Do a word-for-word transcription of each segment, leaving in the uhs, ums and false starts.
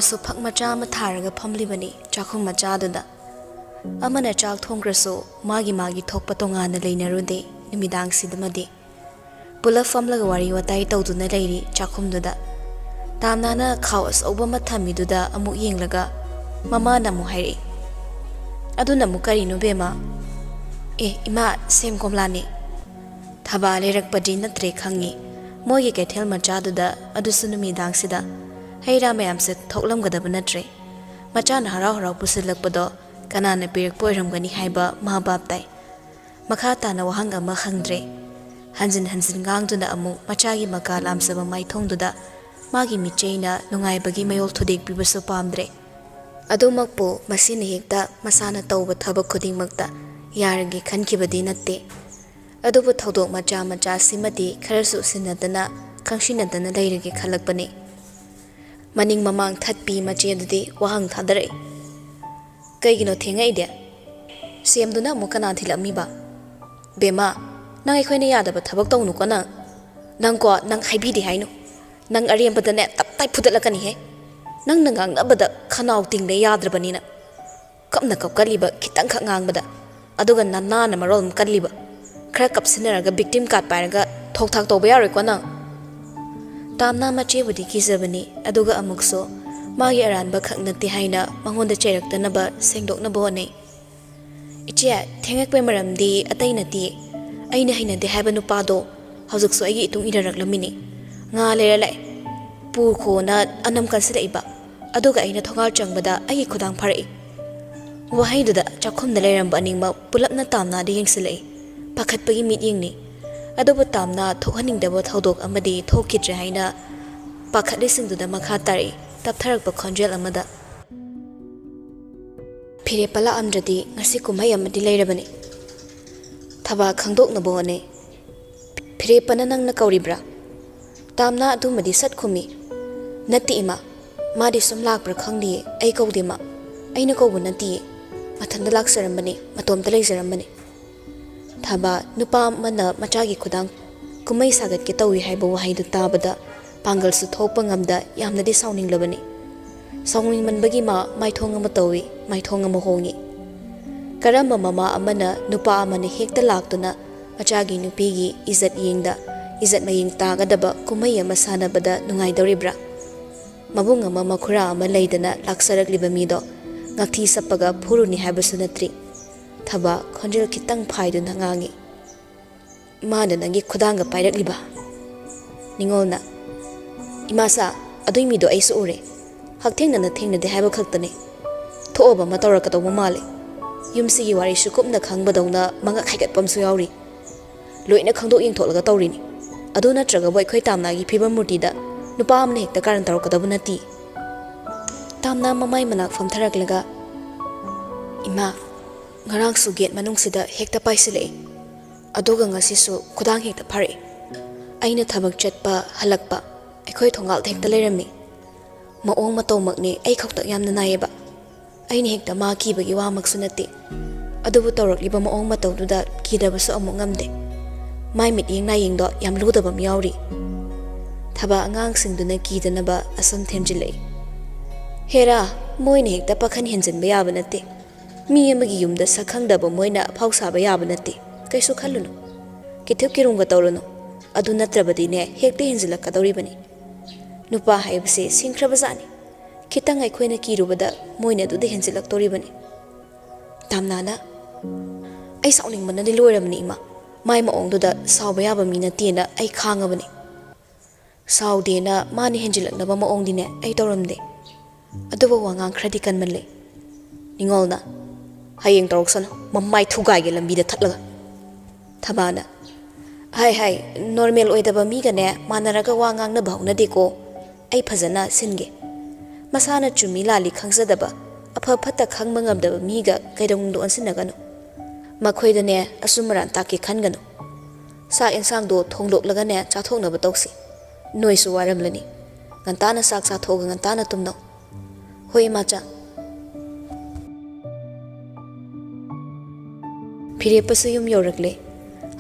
ꯁꯨ ꯐꯛ ꯃꯆꯥ ꯑꯃ ꯊꯥꯔꯒ ꯐꯝꯂꯤꯕꯅꯤ ꯆꯥꯛꯈꯨꯝ ꯃꯆꯥꯗꯨꯗ꯫ ꯑꯃꯅ ꯆꯥꯛ ꯊꯣꯡꯈ꯭ꯔꯁꯨ ꯃꯥꯒꯤ ꯃꯥꯒꯤ ꯊꯣꯛꯄ ꯇꯣꯉꯥꯟꯅ ꯂꯩꯅꯔꯨꯗꯦ ꯅꯨꯃꯤꯗꯥꯡꯁꯤꯗꯃꯗꯤ꯫ ꯄꯨꯂꯞ ꯐꯝꯂꯒ ꯋꯥꯔꯤ ꯋꯥꯇꯥꯏ ꯇꯧꯗꯨꯅ ꯂꯩꯔꯤ ꯆꯥꯛꯈꯨꯝꯗꯨꯗ꯫ ꯇꯥꯝꯅꯥꯅ ꯈꯥꯎ ꯑꯆꯧꯕ ꯑꯃ ꯊꯝꯃꯤꯗꯨꯗ ꯑꯃꯨꯛ ꯌꯦꯡꯂꯒ ꯃꯃꯥꯅ ꯑꯃꯨꯛ ꯍꯥꯏꯔꯛꯏ, "ꯑꯗꯨꯅ ꯑꯃꯨꯛ ꯀꯔꯤꯅꯣ ꯕꯦꯝꯃ?" "ꯑꯦ ꯏꯃꯥ, ꯁꯦꯝ ꯀꯣꯝꯂꯥꯅꯦ꯫" ꯊꯕꯥ ꯂꯩꯔꯛꯄꯗꯤ ꯅꯠꯇ꯭ꯔꯦ ꯈꯪꯉꯤ꯫ ꯃꯣꯏꯒꯤ ꯀꯩꯊꯦꯜ ꯃꯆꯥꯗꯨꯗ, ꯑꯗꯨꯁꯨ ꯅꯨꯃꯤꯗꯥꯡꯁꯤꯗ, ꯍꯩ ꯔꯥ ꯃꯌꯥꯝꯁꯦ ꯊꯣꯛꯂꯝꯒꯗꯕ ꯅꯠꯇ꯭ꯔꯦ꯫ ꯃꯆꯥꯅ ꯍꯔꯥꯎ ꯍꯔꯥꯎ ꯄꯨꯁꯤꯜꯂꯛꯄꯗꯣ ꯀꯅꯥꯅ ꯄꯤꯔꯛꯄ ꯑꯣꯏꯔꯝꯒꯅꯤ ꯍꯥꯏꯕ ꯃꯥ ꯚꯥꯞ ꯇꯥꯏ꯫ ꯃꯈꯥ ꯇꯥꯅ ꯋꯥꯍꯪ ꯑꯃ ꯍꯪꯗ꯭ꯔꯦ꯫ ꯍꯟꯖꯤꯟ ꯍꯟꯖꯤꯟ ꯉꯥꯡꯗꯨꯅ ꯑꯃꯨꯛ ꯃꯆꯥꯒꯤ ꯃꯀꯥ ꯂꯥꯝꯖꯕ ꯃꯥꯏꯊꯣꯡꯗꯨꯗ ꯃꯥꯒꯤ ꯃꯤꯠꯆꯩꯅ ꯅꯨꯡꯉꯥꯏꯕꯒꯤ ꯃꯌꯣꯜ ꯊꯨꯗꯦꯛꯄꯤꯕꯁꯨ ꯄꯥꯝꯗ꯭ꯔꯦ꯫ ꯑꯗꯨꯃꯛꯄꯨ ꯃꯁꯤꯅ ꯍꯦꯛꯇ ꯃꯁꯥꯅ ꯇꯧꯕ ꯊꯕꯛ ꯈꯨꯗꯤꯡꯃꯛꯇ ꯌꯥꯔꯒꯦ ꯈꯟꯈꯤꯕꯗꯤ ꯅꯠꯇꯦ꯫ ꯑꯗꯨꯕꯨ ꯊꯧꯗꯣꯛ ꯃꯆꯥ ꯃꯆꯥꯁꯤꯃꯗꯤ ꯈꯔꯁꯨ ꯎꯁꯤꯟꯅꯗꯅ, ꯈꯪꯁꯤꯟꯅꯗꯅ ꯂꯩꯔꯒꯦ ꯈꯜꯂꯛꯄꯅꯤ꯫ ꯃꯅꯤꯡ ꯃꯃꯥꯡ ꯊꯠꯄꯤ ꯃꯆꯦꯗꯨꯗꯤ ꯋꯥꯍꯪ ꯊꯥꯗꯔꯛꯏ, "ꯀꯩꯒꯤꯅꯣ ꯊꯦꯡꯉꯛꯏꯗꯤ? ꯁꯦꯝꯗꯨꯅ ꯑꯃꯨꯛ ꯀꯅꯥ ꯊꯤꯜꯂꯛꯑꯝꯃꯤꯕ? ꯕꯦꯝꯃ, ꯅꯪ ꯑꯩꯈꯣꯏꯅ ꯌꯥꯗꯕ ꯊꯕꯛ ꯇꯧꯅꯨꯀꯣ ꯅꯪ꯫ ꯅꯪꯀꯣ, ꯅꯪ ꯍꯥꯏꯕꯤꯗꯦ ꯍꯥꯏꯅꯨ꯫ ꯅꯪ ꯑꯔꯦꯝꯕꯗꯅꯦ ꯇꯞ ꯇꯥꯏ ꯐꯨꯗꯠꯂꯛꯀꯅꯤꯍꯦ꯫ ꯅꯪꯅ ꯉꯥꯡꯅꯕꯗ ꯈꯅꯥꯎ ꯇꯤꯡꯂꯦ ꯌꯥꯗ꯭ꯔꯕꯅꯤꯅ꯫" ꯀꯞꯅ ꯀꯞꯀꯜꯂꯤꯕ ꯈꯤꯇꯪꯈꯛ ꯉꯥꯡꯕꯗ, ꯑꯗꯨꯒ ꯅꯅꯥꯅ ꯃꯔꯣꯜ ꯑꯃ ꯀꯜꯂꯤꯕ꯫ ꯈꯔ ꯀꯞꯁꯤꯟꯅꯔꯒ victim card ꯄꯥꯏꯔꯒ ꯊꯣꯛ ꯊꯥꯛ ꯇꯧꯕ ꯌꯥꯔꯣꯏꯀꯣ ꯅꯪ? ꯇꯥꯝꯅꯥ ꯃꯆꯦꯕꯨꯗꯤ ꯀꯤꯖꯕꯅꯤ, ꯑꯗꯨꯒ ꯑꯃꯨꯛꯁꯨ ꯃꯥꯒꯤ ꯑꯔꯥꯟꯕ ꯈꯛ ꯅꯠꯇꯦ ꯍꯥꯏꯅ ꯃꯉꯣꯟꯗ ꯆꯩꯔꯛꯇꯅꯕ ꯁꯦꯡꯗꯣꯛꯅꯕ ꯍꯣꯠꯅꯩ꯫ "ꯏꯆꯦ, ꯊꯦꯡꯉꯛꯄꯩ ꯃꯔꯝꯗꯤ ꯑꯇꯩ ꯅꯠꯇꯦ꯫ ꯑꯩꯅ ꯍꯩꯅꯗꯦ ꯍꯥꯏꯕ ꯅꯨꯄꯥꯗꯣ ꯍꯧꯖꯤꯛꯁꯨ ꯑꯩꯒꯤ ꯏꯇꯨꯡ ꯏꯟꯅꯔꯛꯂꯝꯃꯤꯅꯤ꯫ ꯉꯥ ꯂꯩꯔ ꯂꯥꯛꯑꯦ꯫ ꯄꯨꯈꯣꯅ ꯑꯅꯝ ꯀꯟꯁꯤꯜꯂꯛꯏꯕ꯫ ꯑꯗꯨꯒ ꯑꯩꯅ ꯊꯣꯡꯒꯥꯜ ꯆꯪꯕꯗ ꯑꯩꯒꯤ ꯈꯨꯗꯥꯡ ꯐꯥꯔꯛꯏ꯫" ꯋꯥꯍꯩꯗꯨꯗ ꯆꯥꯛꯈꯨꯝꯗ ꯂꯩꯔꯝꯕ ꯑꯅꯤꯃꯛ ꯄꯨꯂꯞꯅ ꯇꯥꯝꯅꯥꯗ ꯌꯦꯡꯁꯤꯜꯂꯛꯏ꯫ ꯄꯥꯈꯠꯄꯒꯤ ꯃꯤꯠꯌꯦꯡꯅꯤ꯫ ꯑꯗꯨꯕꯨ ꯇꯥꯝꯅꯥ ꯊꯣꯛꯍꯟꯅꯤꯡꯗꯕ ꯊꯧꯗꯣꯛ ꯑꯃꯗꯤ ꯊꯣꯛꯈꯤꯗ꯭ꯔꯦ ꯍꯥꯏꯅ ꯄꯥꯈꯠꯂꯤꯁꯤꯡꯗꯨꯗ ꯃꯈꯥ ꯇꯥꯔꯛꯏ ꯇꯞꯊꯔꯛꯄ ꯈꯣꯟꯖꯦꯜ ꯑꯃꯗ꯫ "ꯐꯤꯔꯦꯞꯄ ꯂꯥꯛꯑꯝꯗ꯭ꯔꯗꯤ ꯉꯁꯤ ꯀꯨꯝꯍꯩ ꯑꯃꯗꯤ ꯂꯩꯔꯕꯅꯤ꯫" ꯊꯕꯥ ꯈꯪꯗꯣꯛꯅꯕ ꯍꯣꯠꯅꯩ꯫ "ꯐꯤꯔꯦꯞꯄꯅ ꯅꯪꯅ ꯀꯧꯔꯤꯕ꯭ꯔꯥ?" ꯇꯥꯝꯅꯥ ꯑꯗꯨꯃꯗꯤ ꯁꯠ ꯈꯨꯝꯃꯤ꯫ "ꯅꯠꯇꯦ ꯏꯃꯥ, ꯃꯥꯗꯤ ꯁꯨꯝ ꯂꯥꯛꯄ꯭ꯔꯥ ꯈꯪꯗꯤꯌꯦ, ꯑꯩ ꯀꯧꯗꯦ ꯃꯥ꯫ ꯑꯩꯅ ꯀꯧꯕ ꯅꯠꯇꯤꯌꯦ, ꯃꯊꯟꯇ ꯂꯥꯛꯆꯔꯝꯕꯅꯤ, ꯃꯇꯣꯝꯇ ꯂꯩꯖꯔꯝꯕꯅꯤ꯫" ꯊꯕꯥ, ꯅꯨꯄꯥ ꯑꯃꯅ ꯃꯆꯥꯒꯤ ꯈꯨꯗꯥꯡ ꯀꯨꯝꯍꯩ ꯁꯥꯒꯠꯀꯦ ꯇꯧꯏ ꯍꯥꯏꯕ ꯋꯥꯍꯩꯗꯨ ꯇꯥꯕꯗ ꯄꯥꯡꯒꯜꯁꯨ ꯊꯣꯛꯄ ꯉꯝꯗ ꯌꯥꯝꯅꯗꯤ ꯁꯥꯎꯅꯤꯡꯂꯕꯅꯤ꯫ ꯁꯥꯎꯅꯤꯡꯃꯟꯕꯒꯤ ꯃꯥ ꯃꯥꯏꯊꯣꯡ ꯑꯃ ꯇꯧꯏ, ꯃꯥꯏꯊꯣꯡ ꯑꯃ ꯍꯣꯡꯏ꯫ ꯀꯔꯝꯕ ꯃꯃꯥ ꯑꯃꯅ ꯅꯨꯄꯥ ꯑꯃꯅ ꯍꯦꯛꯇ ꯂꯥꯛꯇꯨꯅ ꯃꯆꯥꯒꯤ ꯅꯨꯄꯤꯒꯤ ꯏꯖꯠ ꯌꯦꯡꯗ, ꯏꯖꯠ ꯃꯌꯦꯡ ꯇꯥꯒꯗꯕ ꯀꯨꯝꯍꯩ ꯑꯃ ꯁꯥꯟꯅꯕꯗ ꯅꯨꯡꯉꯥꯏꯗꯧꯔꯤꯕ꯭ꯔꯥ? ꯃꯕꯨꯡ ꯑꯃ ꯃꯈꯨꯔꯥ ꯑꯃ ꯂꯩꯗꯅ ꯂꯥꯛꯆꯔꯛꯂꯤꯕ ꯃꯤꯗꯣ ꯉꯛꯊꯤ ꯁꯠꯄꯒ ꯐꯨꯔꯨꯅꯤ ꯍꯥꯏꯕꯁꯨ ꯅꯠꯇ꯭ꯔꯤ꯫ ꯊꯕꯥ ꯈꯣꯟꯖꯦꯜ ꯈꯤꯇꯪ ꯐꯥꯏꯗꯨꯅ ꯉꯥꯡꯏ, "ꯃꯥꯅ ꯅꯪꯒꯤ ꯈꯨꯗꯥꯡꯒ ꯄꯥꯏꯔꯛꯂꯤꯕ?" ꯅꯤꯉꯣꯜꯅ, "ꯏꯃꯥꯁꯥ, ꯑꯗꯨꯏ ꯃꯤꯗꯣ ꯑꯩꯁꯨ ꯎꯔꯦ꯫ ꯍꯛꯊꯦꯡꯅꯅ ꯊꯦꯡꯅꯗꯦ ꯍꯥꯏꯕ ꯈꯛꯇꯅꯦ꯫ ꯊꯣꯛꯑꯕ ꯑꯃ ꯇꯧꯔꯛꯀꯗꯧꯕ ꯃꯥꯜꯂꯦ꯫ ꯌꯨꯝꯁꯤꯒꯤ ꯋꯥꯔꯤꯁꯨ ꯀꯨꯞꯅ ꯈꯪꯕꯗꯧꯅ ꯃꯉꯛ ꯍꯥꯏꯒꯠꯄ ꯑꯃꯁꯨ ꯌꯥꯎꯔꯤ꯫ ꯂꯣꯏꯅ ꯈꯪꯗꯣꯛ ꯌꯦꯡꯊꯣꯛꯂꯒ ꯇꯧꯔꯤꯅꯤ꯫ ꯑꯗꯨ ꯅꯠꯇ꯭ꯔꯒꯕꯨ ꯑꯩꯈꯣꯏ ꯇꯥꯝꯅꯥꯒꯤ ꯐꯤꯕꯝ ꯃꯨꯔꯇꯤꯗ ꯅꯨꯄꯥ ꯑꯃꯅ ꯍꯦꯛꯇ ꯀꯥꯔꯟ ꯇꯧꯔꯛꯀꯗꯕ ꯅꯠꯇꯦ꯫" ꯇꯥꯝꯅꯥ ꯃꯃꯥꯏ ꯃꯅꯥꯛ ꯐꯝꯊꯔꯛꯂꯒ, "ꯏꯃꯥ, ꯉꯔꯥꯡꯁꯨ ꯒꯦꯠ ꯃꯅꯨꯡꯁꯤꯗ ꯍꯦꯛꯇ ꯄꯥꯏꯁꯤꯜꯂꯛꯏ꯫ ꯑꯗꯨꯒ ꯉꯁꯤꯁꯨ ꯈꯨꯗꯥꯡ ꯍꯦꯛꯇ ꯐꯥꯔꯛꯏ꯫ ꯑꯩꯅ ꯊꯕꯛ ꯆꯠꯄ ꯍꯜꯂꯛꯄ ꯑꯩꯈꯣꯏ ꯊꯣꯡꯒꯥꯜꯗ ꯍꯦꯛꯇ ꯂꯩꯔꯝꯃꯤ꯫ ꯃꯑꯣꯡ ꯃꯇꯧꯃꯛꯅꯦ ꯑꯩ ꯈꯛꯇ ꯌꯥꯝꯅ ꯅꯥꯏꯌꯦꯕ꯫ ꯑꯩꯅ ꯍꯦꯛꯇ ꯃꯥ ꯀꯤꯕꯒꯤ ꯋꯥꯃꯛꯁꯨ ꯅꯠꯇꯦ꯫ ꯑꯗꯨꯕꯨ ꯇꯧꯔꯛꯂꯤꯕ ꯃꯑꯣꯡ ꯃꯇꯧꯗꯨꯗ ꯀꯤꯗꯕꯁꯨ ꯑꯃꯨꯛ ꯉꯝꯗꯦ꯫ ꯃꯥꯏ ꯃꯤꯠꯌꯦꯡ ꯅꯥꯌꯦꯡꯗꯣ ꯌꯥꯝ ꯂꯨꯗꯕ ꯑꯃ ꯌꯥꯎꯔꯤ꯫" ꯊꯕꯥ ꯑꯉꯥꯡꯁꯤꯡꯗꯨꯅ ꯀꯤꯗꯅꯕ ꯑꯁꯨꯝ ꯊꯦꯝꯖꯤꯜꯂꯛꯏ꯫ "ꯍꯦꯔꯥ, ꯃꯣꯏꯅ ꯍꯦꯛꯇ ꯄꯥꯈꯟ ꯍꯦꯟꯖꯤꯟꯕ ꯌꯥꯕ ꯅꯠꯇꯦ꯫ ꯃꯤ ꯑꯃꯒꯤ ꯌꯨꯝꯗ ꯁꯛ ꯈꯪꯗꯕ ꯃꯣꯏꯅ ꯑꯐꯥꯎ ꯁꯥꯕ ꯌꯥꯕ ꯅꯠꯇꯦ꯫ ꯀꯩꯁꯨ ꯈꯜꯂꯨꯅꯨ꯫ ꯀꯤꯊꯨꯞ ꯀꯤꯔꯨꯝꯒ ꯇꯧꯔꯨꯅꯨ꯫ ꯑꯗꯨ ꯅꯠꯇ꯭ꯔꯕꯗꯤꯅꯦ, ꯍꯦꯛꯇ ꯍꯦꯟꯖꯤꯜꯂꯛꯀꯗꯧꯔꯤꯕꯅꯤ꯫ ꯅꯨꯄꯥ ꯍꯥꯏꯕꯁꯦ ꯁꯤꯡꯈ꯭ꯔꯕꯖꯥꯠꯅꯤ꯫ ꯈꯤꯇꯪ ꯑꯩꯈꯣꯏꯅ ꯀꯤꯔꯨꯕꯗ ꯃꯣꯏꯅ ꯑꯗꯨꯗ ꯍꯦꯟꯖꯤꯜꯂꯛꯇꯧꯔꯤꯕꯅꯤ꯫" ꯇꯥꯝꯅꯥꯅ, "ꯑꯩ ꯁꯥꯎꯅꯤꯡꯕꯅꯗꯤ ꯂꯣꯏꯔꯕꯅꯤ, ꯏꯃꯥ꯫ ꯃꯥꯏ ꯃꯑꯣꯡꯗꯨꯗ ꯁꯥꯎꯕ ꯌꯥꯕ ꯃꯤ ꯅꯠꯇꯦꯅ ꯑꯩ ꯈꯥꯡꯉꯕꯅꯤ꯫ ꯁꯥꯎꯗꯦꯅ ꯃꯥꯅ ꯍꯦꯟꯖꯤꯜꯂꯛꯅꯕ ꯃꯑꯣꯡꯗꯤꯅꯦ ꯑꯩ ꯇꯧꯔꯝꯗꯦ꯫ ꯑꯗꯨꯕꯨ ꯋꯥꯉꯥꯡ ꯈꯔꯗꯤ ꯀꯟꯃꯜꯂꯦ꯫" ꯅꯤꯉꯣꯜꯅ, "ꯍꯌꯦꯡ ꯇꯧꯔꯛꯁꯅꯨ, ꯃꯃꯥꯏ ꯊꯨꯒꯥꯏꯒꯦ ꯂꯝꯕꯤꯗ ꯊꯠꯂꯒ꯫" ꯊꯕꯥꯅ, "ꯍꯥꯏ ꯍꯥꯏ, ꯅꯣꯔꯃꯦꯜ ꯑꯣꯏꯗꯕ ꯃꯤꯒꯅꯦ ꯃꯥꯟꯅꯔꯒ ꯋꯥ ꯉꯥꯡꯅꯕ ꯍꯧꯅꯗꯦꯀꯣ꯫ ꯑꯩ ꯐꯖꯅ ꯁꯤꯟꯒꯦ꯫ ꯃꯁꯥꯅ ꯆꯨꯝꯃꯤ ꯂꯥꯜꯂꯤ ꯈꯪꯖꯗꯕ, ꯑꯐ ꯐꯠꯇ ꯈꯪꯕ ꯉꯝꯗꯕ ꯃꯤꯒ ꯀꯩꯗꯧꯅꯨꯡꯗ ꯑꯣꯟꯁꯤꯟꯅꯒꯅꯨ꯫ ꯃꯈꯣꯏꯗꯅꯦ ꯑꯆꯨꯝ ꯑꯔꯥꯟ ꯇꯥꯛꯀꯦ ꯈꯟꯒꯅꯨ꯫ ꯆꯥꯛ ꯌꯦꯟꯁꯥꯡꯗꯣ ꯊꯣꯡꯗꯣꯛꯂꯒꯅꯦ ꯆꯥꯊꯣꯛꯅꯕ ꯇꯧꯁꯤ꯫ ꯅꯣꯏꯁꯨ ꯋꯥꯔꯝꯂꯅꯤ꯫ ꯉꯟꯇꯥꯅ ꯆꯥꯛ ꯆꯥꯊꯣꯛꯑꯒ ꯉꯟꯇꯥꯅ ꯇꯨꯝꯅꯧ꯫" "ꯍꯣꯏ, ꯏꯃꯥꯆꯥ꯫" ꯐꯤꯔꯦꯞꯄꯁꯨ ꯌꯨꯝ ꯌꯧꯔꯛꯂꯦ꯫